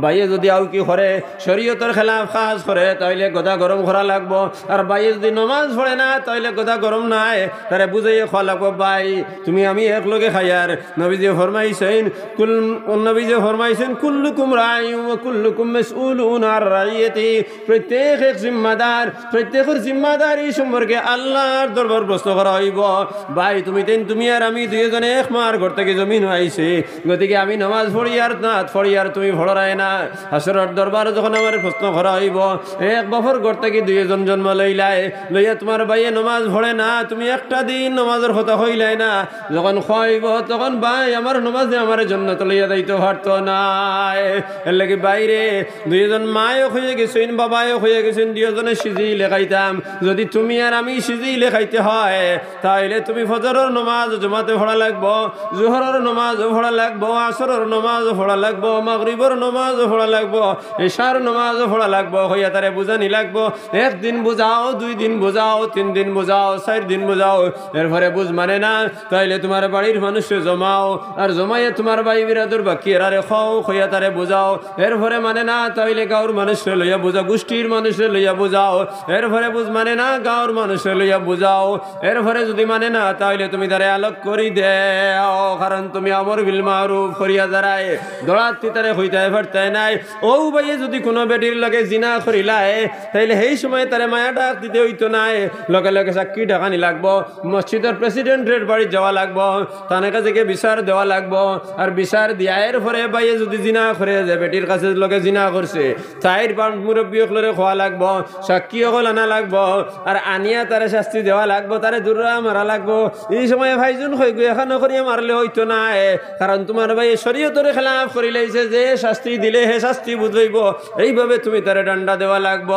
ভাইয়ে যুদি আউকি করে, শরীয়তর খেলাফ কাজ করে, তাইলে গদা গরম করা লাগব। আর ভাইয়ে যুদি নমাজ পড়ে না, তাইলে গদা গরম নায়, তারে বুঝাইয়া কওয়া লাগব, "ভাই, তুমি আমি একলগে খাইয়ার।" নবীজি ফরমাইছইন, কুল-, নবীজি ফরমাইছইন, "কুল্লুকুম রাইন ওয়া কুল্লুকুম মাসউলুন আন রাইয়াতিহি।" প্রত্যেক এক জিম্মাদার, প্রত্যেকর জিম্মাদারি সম্পর্কে আল্লার দরবার প্রশ্ন করা অইব। ভাই, তুমি তাইন, তুমি আর আমি দুইওজনে এক মার ঘর থাকি জমিনো আইছি, গতিকে আমি নমাজ পড়িয়ার না পড়িয়ার তুমি পড়রায় না। হাশরর দরবার যখন আমারে প্রশ্ন করা অইব, এক বাফর ঘর থাকি দুইওজন জন্ম লইলায়, লইয়া তুমার ভাইয়ে নমাজ পড়ে না, তুমি একটা দিন নমাজর কথা কইলায় না। যখন কইব, তখন ভাই আমার নমাজে আমারে জন্নতো লইয়া যাইতো পারতো নায়। এরলাগি ভাইরে, দুইওজন মায়ও কইয়া গেছইন, বাবায়ও কইয়া গেছইন, দুইওজনে সিজিলে খাইতাম। যুদি তুমি আর আমি সিজিলে খাইতে অয়, তাইলে তুমি ফজরর নমাজ জমাতে পড়া লাগব, জোহরর নমাজ পড়া লাগব, আসরর নমাজ পড়া লাগব, মাগরিবর নমাজ পড়া লাগব, ইশার নমাজ পড়া লাগব, কইয়া তারে বুঝানি লাগব। একদিন বুঝাও, দুই দিন বুঝাও, তিন দিন বুঝাও, চাইর দিন বুঝাও, এরপরে বুঝ মানে না, তাইলে তুমার বাড়ির মানুষরে জমাও, আর জমাইয়া তুমার ভাই বিরাদর বাকি এরারে কও, কইয়া তারে বুঝাও। এরপরে মানে না, তাইলে গাঁওর মানুষরে লইয়া বুঝাও, গোষ্ঠীর মানুষরে লইয়া বুঝাও। এরপরে বুঝ মানে না, গাঁওর মানুষরে লইয়া বুঝাও। এরপরে যুদি মানে না, তাইলে তুমি তারে আলোক করি দেও, কারণ তুমি আমর বিল মারুফ করিয়া যারায়, দরাত তি তারে কইতায় পারতায় নায়। অউ ভাইয়ে যুদি কুনু বেটির লগে জিনা করিলায়, তাইলে হেই সময় তারে মায়া ডাক দিতে অইতো নায়, লগে লগে সাক্ষী ডাকানি লাগব, মসজিদর প্রেসিডেন্টর বাড়িত যাওয়া লাগব, তান কাছে গিয়া বিচার দেওয়া লাগব। আর বিচার দিয়া এরপরে ভাইয়ে যুদি জিনা করে, যে বেটির কাছে লগে জিনা করছে, তাইর বাপ মুরব্বি অকলরে কওয়া লাগব, সাক্ষী অকল আনা লাগব, আর আনিয়া তারে শাস্তি দেওয়া লাগব, তারে দুররা মারা লাগব। ই সময় ভাইজন কইগু, "এখানো করিয়া মারলে অইতো নায়, কারণ তুমার ভাইয়ে শরীয়তর খেলাফ করিলাইছে, যে শাস্তি দিলে হে শাস্তি বুঝাইব, এইভাবে তুমি তারে ডান্ডা দেওয়া লাগব।"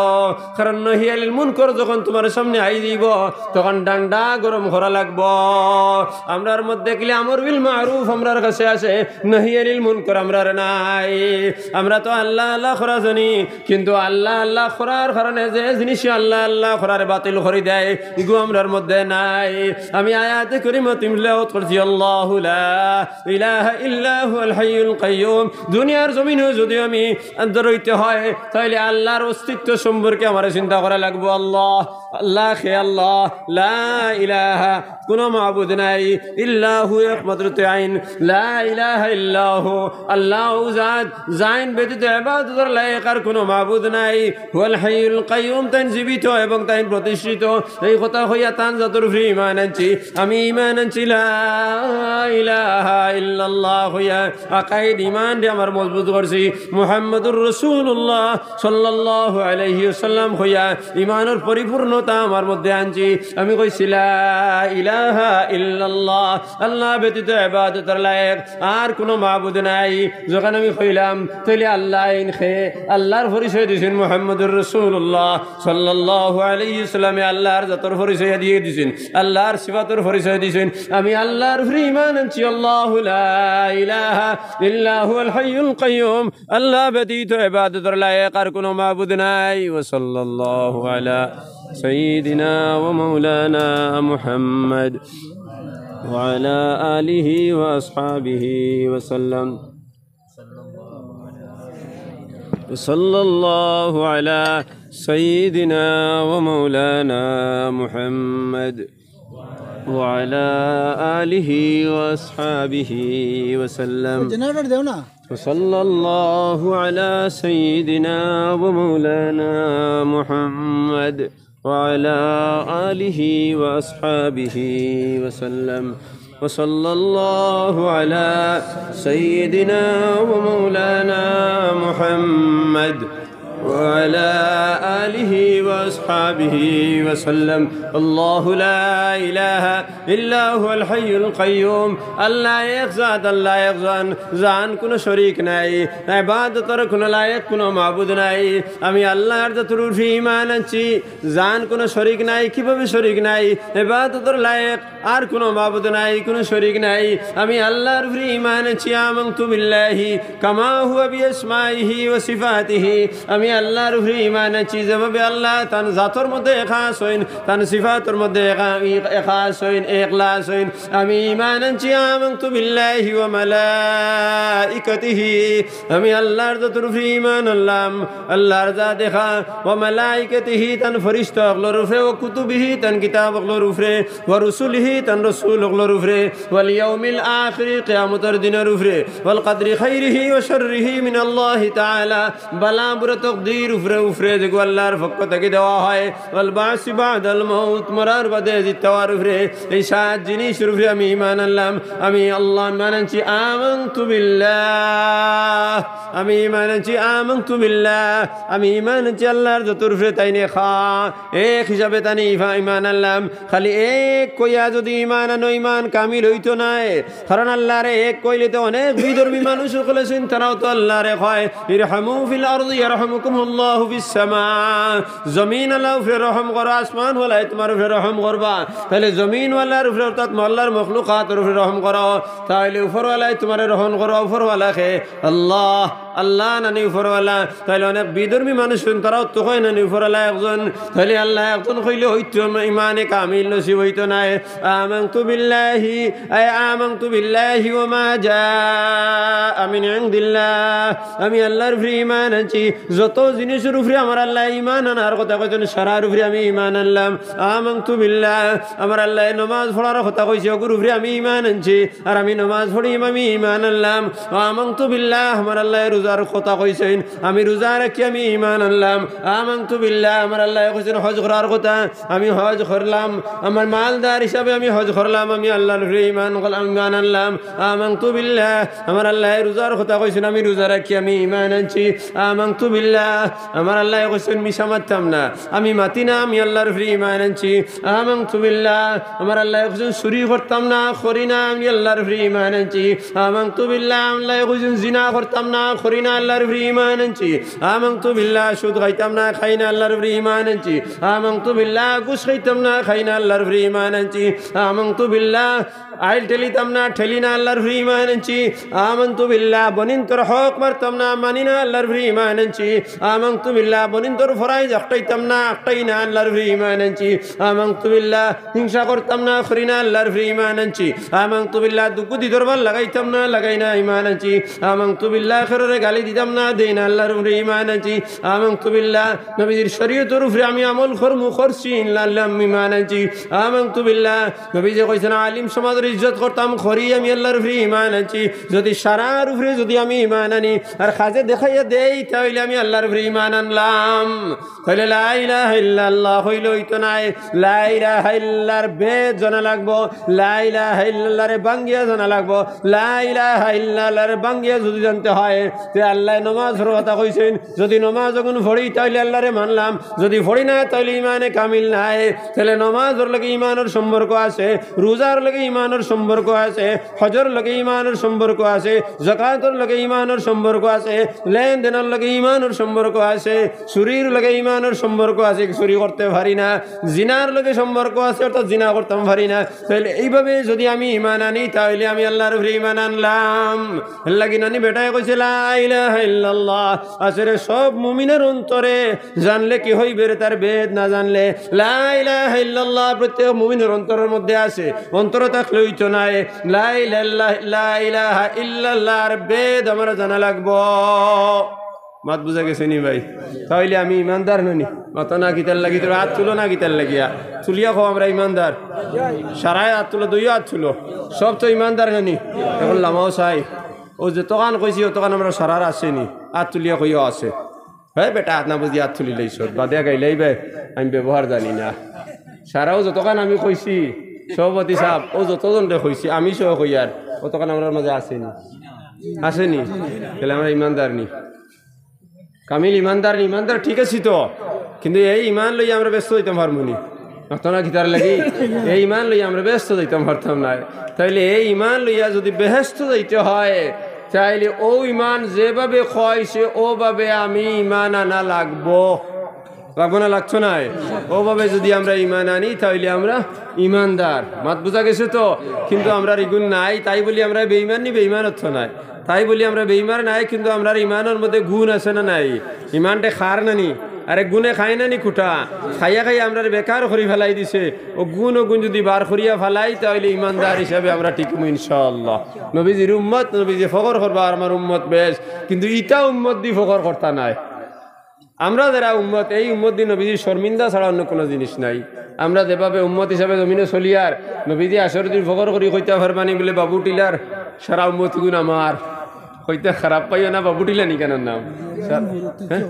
কারণ নহি আনিল মুনকর যখন তুমার সামনে আই যাইব, তখন ডান্ডা গরম করা লাগব। আমরার মধ্যে কিলা আমর বিল মারুফ আমরার কাছে আছে, নহি আনিল মুনকর আমরার নাই। আমরা তো আল্লাহ আল্লাহ করা জানি, কিন্তু আল্লাহ আল্লাহ করার কারণে যে জিনিসে আল্লাহ আল্লাহ করারে বাতিল করি দেয়, ইগু আমরার মধ্যে নাই। আমি আয়াতে করিমা তিলাওয়াত করছি, "আল্লাহু লা ইলাহা ইল্লা হুয়াল হাইয়ুল কাইয়ুম।" দুনিয়ার জমিনো যুদি আমি আন্দর অইতে অয়, তাইলে আল্লাহর অস্তিত্ব সম্পর্কে আমারে চিন্তা করা লাগব। আল্লাহ, আল্লাহ কে আল্লাহ, লা ইলাহা, কুনু মাবুদ নাই, ইল্লা হু, একমাত্র তে আইন, লা ইলাহা ইল্লা হু, আল্লাহ অউ জাত, যাইন ব্যতীত ইবাদতর লায়েক আর কুনু মাবুদ নাই, হুয়াল হাইয়ুল কাইয়ুম, তাইন জীবিত এবং তাইন প্রতিষ্ঠিত। এই কথা কইয়া তান জাতর উপরে ঈমান আনছি। আমি ঈমান আনছি লা ইলাহা ইল্লাল্লাহ কইয়া, আকাইদ ঈমানরে আমার মজবুত করছি। মুহাম্মাদুর রাসূলুল্লাহ সাল্লাল্লাহু আলাইহি ওয়াসাল্লাম কইয়া, ঈমানর পরিপূর্ণতা আমার মধ্যে আনছি। আমি কইছি, "লা ইলাহা ইল্লাল্লাহ, আল্লাহ ব্যতীত ইবাদতর লায়েক আর কুনু মাবুদ নাই।" যখন আমি কইলাম, তাইলে আল্লাহ আইন খে, আল্লাহর পরিচয় দিছইন মুহাম্মাদুর রাসূলুল্লাহ সাল্লাল্লাহু আলাইহি ওয়াসাল্লামে, আল্লাহর জাতর পরিচয় দিয়া দিছইন, আল্লাহর সিফাতর পরিচয় দিছইন। আমি আল্লাহর উপরে ঈমান আনছি, আল্লাহু লা ইলাহা ইল্লা হুয়াল হাইয়ুল কাইয়ুম, আল্লাহ ব্যতীত ইবাদতর লায়েক আর কুনু মাবুদ নাই। ওয়া সাল্লাল্লাহু আলা সাইয়্যিদিনা ওয়া মাওলানা মুহাম্মদ ওয়া আলা আলিহি ওয়া আসহাবিহি ওয়া সাল্লাম। وصلى الله على سيدنا ومولانا محمد وعلى آله وأصحابه وسلم। জেনারেটর দেও না। وصلى الله على سيدنا ومولانا محمد وعلى آله وأصحابه وسلم. وصلى الله على سيدنا ومولانا محمد وعلى آله وأصحابه وسلم. الله لا إله إلا هو الحي القيوم. আল্লাহ এক জাত, আল্লাহ একজন, যান কোনো শরিক নাই, ইবাদতর কোনো লায়েক কোনো মাবুদ নাই। আমি আল্লাহর জাতর উপরে ঈমান আনছি, যান কোনো শরিক নাই। কিভাবে শরিক নাই? ইবাদতর লায়েক আর কোনো মাবুদ নাই, কোনো শরিক নাই। আমি আল্লাহর উপরে ঈমান আনছি। آمنت بالله كما هو بأسمائه وصفاته. আমি আল্লাহর উপরে ঈমান আনছি, যেভাবে আল্লাহ তান জাতর মধ্যে একা আছইন, তান সিফাতর মধ্যে একা, একা আছইন, একলা আছইন। আমি ঈমান আনছি। آمنت بالله وملائكته. আমি আল্লাহর জাতর উপরে ঈমান আনলাম, আল্লাহর জাত একা। وملائكته, তান ফিরিস্তা অকলর উপরে, وكتبه, তান কিতাব অকলর উপরে, ورسله, তান রসুল অকলর উপরে, واليوم الآخر, কিয়ামতর দিনর উপরে, والقدر خيره وشره من الله تعالى, বালা বুরা তকদির উপরে উপরে যেগু আল্লাহর পক্ষ থাকি দেওয়া হয়, والبعث بعد الموت, মরার বাদে জিন্দা অওয়ার উপরে, এই সাত জিনিসর উপরে আমি ঈমান আনলাম। আমি আল্লাহ ঈমান আনছি। آمنت بالله, আমি ঈমান আনছি। آمنت بالله, আমি ঈমান আনছি আল্লাহর জাতর উপরে, তাইন একা, এক হিসাবে তানে ইফা-, ঈমান আনলাম। খালি এক কইয়া যদি ঈমান আনো, ঈমান কামিল অইতো নায়। কারণ আল্লাহরে এক কইলে তো অনেক বিধর্মী মানুষ অকল আছইন, তারাও তো আল্লাহরে কয়, ارحموا في الأرض يرحمكم الله في السماء. জমিন আলার উপরে রহম করো, আসমান আলায় তুমার উপরে রহম করবা। তাইলে জমিন আলার উপরে, অর্থাৎ আল্লাহর মখলুকাতর উপরে রহম করো, তাইলে উপর আলায় তুমারে রহম করো। উপর আলা কে? আল্লাহ। আল্লাহ নানি উপর আলা? তাইলে অনেক বিধর্মী মানুষ আছইন, তারাও তো কয় নানি উপর আলা একজন। তাইলে আল্লাহ একজন কইলে অইতো, ঈমানে কামিল নসিব অইতো নায়। آمنت بالله, أي آمنت بالله وما جاء من عند الله. আমি আল্লাহর উপরে ঈমান আনছি। যত জিনিসর উপরে আমার আল্লাহ ঈমান আনার কথা কইছইন, সারার উপরে আমি ঈমান আনলাম। آمنت بالله, আমার আল্লাহ নমাজ পড়ার কথা কইছইন, অগুর উপরে আমি ঈমান আনছি। আর আমি নমাজ পড়িম, আমি ঈমান আনলাম। آمنت بالله, আমার আল্লাহ রোজার কথা কইছইন, আমি রোজা রাখি, আমি ঈমান আনলাম। آمنت بالله, আমার আল্লাহ কইছইন হজ করার কথা, আমি হজ করলাম। আমার মালদার হিসাবে আমি হজ করলাম, আমি আল্লাহর উপরে ঈমান করলাম, ঈমান আনলাম। آمنت بالله, আমার আল্লাহ রোজার কথা কইছইন, আমি রোজা রাখি, আমি ঈমান আনছি। آمنت بالله, আমার আল্লাহ কইছইন মিছা মাততাম না, আমি মাতি না, আমি আল্লাহর উপরে ঈমান আনছি। آمنت بالله, আমার আল্লাহ কইছইন চুরি করতাম না, করি না, আমি আল্লাহর উপরে ঈমান আনছি। آمنت بالله, আল্লাহ কইছইন জিনা করতাম না, করি না, আল্লাহর উপরে ঈমান আনছি। آمنت بالله, সুদ খাইতাম না, খাই না, আল্লাহর উপরে ঈমান আনছি। آمنت بالله, ঘুষ খাইতাম না, খাই না, আল্লাহর উপরে ঈমান আনছি। آمنت بالله, আইল ঠেলিতাম না, ঠেলি না, আল্লাহর উপরে ঈমান আনছি। آمنت بالله, বইনতর হক মারতাম না, মানি না, আল্লাহর উপরে ঈমান আনছি। آمنت بالله, বইনতর ফরাইজ আটকাইতাম না, আটকাই না, আল্লাহর উপরে ঈমান আনছি। آمنت بالله, হিংসা করতাম না, করি না, আল্লাহর উপরে ঈমান আনছি। آمنت بالله, দুগুদি দরবার লাগাইতাম না, লাগাই না, ঈমান আনছি। آمنت بالله, কেউরে গালি দিতাম না, দেই না, আল্লাহর উপরে ঈমান আনছি। آمنت بالله, নবীজির শরীয়তর উপরে আমি আমল করমু, করছি, আল্লাহ, আল্লাহ, আমি ঈমান আনছি। آمنت بالله, নবীজি কইছইন আলিম সমাজর ইজ্জত করতাম, করি, আমি আল্লাহর উপরে ঈমান আনছি। যদি সারার উপরে যদি আমি ঈমান আনি আর কাজে দেখাইয়া দেই, তাইলে আমি আল্লাহর উপরে ঈমান আনলাম। তাইলে লা ইলাহা ইল্লাল্লাহ কইলে অইতো নায়, লা ইলাহা ইল্লাল্লাহর বেদ জানা লাগবো, লা ইলাহা ইল্লাল্লাহরে ভাঙ্গিয়া জানা লাগবো। লা ইলাহা ইল্লাল্লাহরে ভাঙ্গিয়া যদি জানতে হয়, তে আল্লায় নমাজর কথা কইছইন, যদি নমাজ অগুন পড়ি, তাইলে আল্লাহরে মানলাম। যদি পড়ি না, তাইলে ঈমানে কামিল নায়। তাইলে নমাজর লগে ঈমানর সম্পর্ক আছে, রোজার লগে ঈমানর সম্পর্ক আছে, হজর লগে ঈমানর সম্পর্ক আছে, যাকাতর লগে ঈমানর সম্পর্ক আছে, লেনদেনর লগে ঈমানর সম্পর্ক আছে, চুরির লগে ঈমানর সম্পর্ক আছে, চুরি করতে পারি না। জিনার লগে সম্পর্ক আছে, অর্থাৎ জিনা করতাম পারি না। তাইলে এইভাবে যদি আমি ঈমান আনি, তাইলে আমি আল্লাহর উপরে ঈমান আনলাম। এর লাগি নানি বেটায় কইছে, লা ইলাহা ইল্লাল্লাহ আছে রে সব মুমিনর অন্তরে, জানলে কি হইবে রে তার বেদ না জানলে? লা ইলাহা ইল্লাল্লাহ প্রত্যেক মুমিনর অন্তরর মধ্যে আছে, অন্তরো থাকলে অইতো নায়। লা ইলাহা, লা ইলাহা ইল্লাল্লাহর বেদ আমার জানা লাগবো। মাত বুঝা গেছে নি ভাই? তাইলে আমি ইমানদার নানি? মাতো না কিতার লাগি? তোরা আত তুলো না কিতার লাগিয়া? তুলিয়া কও আমরা ইমানদার। সারায় আত তুলো, দুইও আত তুলো। সব তো ইমানদার নানি? অখন লামাও চাই। অউ যতখান কইছি, অতখান আমরা সারার আছে নি? আত তুলিয়া কইও আছে। হে বেটা, আত না বুঝি আত তুলিলাইছস, বাদে গাইলাই বে, আমি ব্যবহার জানি না। সারাও যতখান আমি কইছি, সভাপতি সাব, অউ যতজনরে কইছি, আমি সহ কইয়ার, অতখান আমরার মাঝে আছে নি? আছে নি? তাইলে আমরা ইমানদার নি? কামিল ইমানদার নি? ইমানদার ঠিক আছি তো? কিন্তু এই ইমান লইয়া আমরা বেহেস্তো যাইতাম পারমু নি? মাতো না কিতার লাগি? এই ইমান লইয়া আমরা বেহেস্তো যাইতাম পারতাম নায়। তাইলে এই ইমান লইয়া যুদি বেহেস্তো যাইতে হয়, তাইলে অউ ইমান যেভাবে কইছে অউ ভাবে আমি ইমান আনা লাগবো। লাগবো না, লাগতো নায়? অউ ভাবে যুদি আমরা ইমান আনি, তাইলে আমরা ইমানদার। মাত বুঝা গেছে তো? কিন্তু আমরার ইগুন নাই, তাই বলি আমরা বেইমান নি? বেইমান অতো নায়। তাই বলি আমরা বেইমান নায়, কিন্তু আমরার ইমানর মধ্যে গুণ আছে না নাই? ইমানটা খার না নি? আরে গুণে খায় না নি কুটা? খাইয়া খাইয়া আমরারে বেকার করি ফালাই দিছে। অউ গুণ, অউ গুণ যুদি বার করিয়া ফালাই, তাইলে ইমানদার হিসাবে আমরা টিকমু ইনশাআল্লাহ। নবীজির উম্মত, নবীজি ফখর করবা, আর আমার উম্মত বেশ, কিন্তু ইতা উম্মত দি ফখর করতা নায়। আমরা যেরা উম্মত, এই উম্মত দি নবীজির শর্মিন্দা ছাড়া অন্য কুনু জিনিস নাই। আমরা যেভাবে উম্মত হিসাবে জমিনো চলিয়ার, নবীজি হাশরর দিন ফখর করি কইতা পারবা নি বুলে, "বাবু টিলার সারা উম্মত গুণ আমার।" কইতা খারাপ পাইও না, বাবু টিলা নি কেন নাম? হ্যাঁ?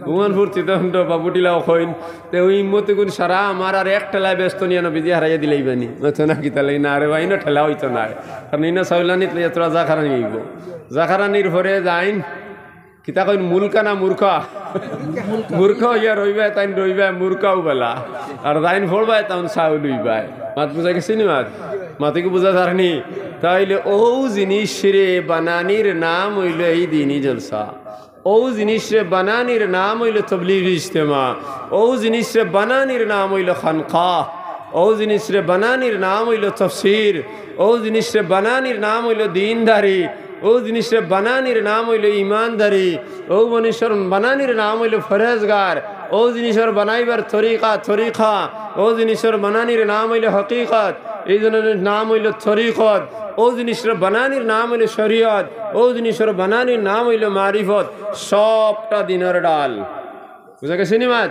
উমরপুর চিত্তখণ্ড, বাবু টিলাও কইন। তে অউ উম্মত গুণ সারা আমার, আর এক ঠেলায় বেহেস্তো নিয়া নবীজি হারাইয়া দিলাইবা নি। মাতো না কিতার লাগি? না রে ভাই, ইনো ঠেলা অইতো নায়। কারণ ইনো চাউলানিত লইয়া তোরা জাকারানি অইবো। জাকারানির পরে যাইন কিতা কইন, মুলকা না মুরকা? মুরকা অইয়া রইবায়, তাইন রইবায় মুরকাও বেলা। আর যাইন পড়বায়, তাইন চাউল অইবায়। মাত বুঝা গেছে নি মাত? মাতে কি বুঝা যার নি? তাইলে অউ জিনিসরে বানানির নাম অইলো এই দিনি জলসা। অউ জিনিসরে বানানির নাম অইলো তবলিগি ইজতেমা। অউ জিনিসরে বানানির নাম অইলো খানকা। অউ জিনিসরে বানানির নাম অইলো তফসির। অউ জিনিসরে বানানির নাম অইলো দিনদারি। অউ জিনিসরে বানানির নাম অইলো ইমানদারি। অউ জিনিসর বানানির নাম অইলো ফরেজগার। অউ জিনিসর বানাইবার তরিকা, তরিকা। অউ জিনিসর বানানির নাম অইলো হকিকত। এই জিনিসর নাম অইলো তরিকত। অউ জিনিসর বানানির নাম অইলো শরিয়ত। অউ জিনিসর বানানির নাম অইলো মারিফত। সবটা দিনর ডাল। বুঝা গেছে নি মাত?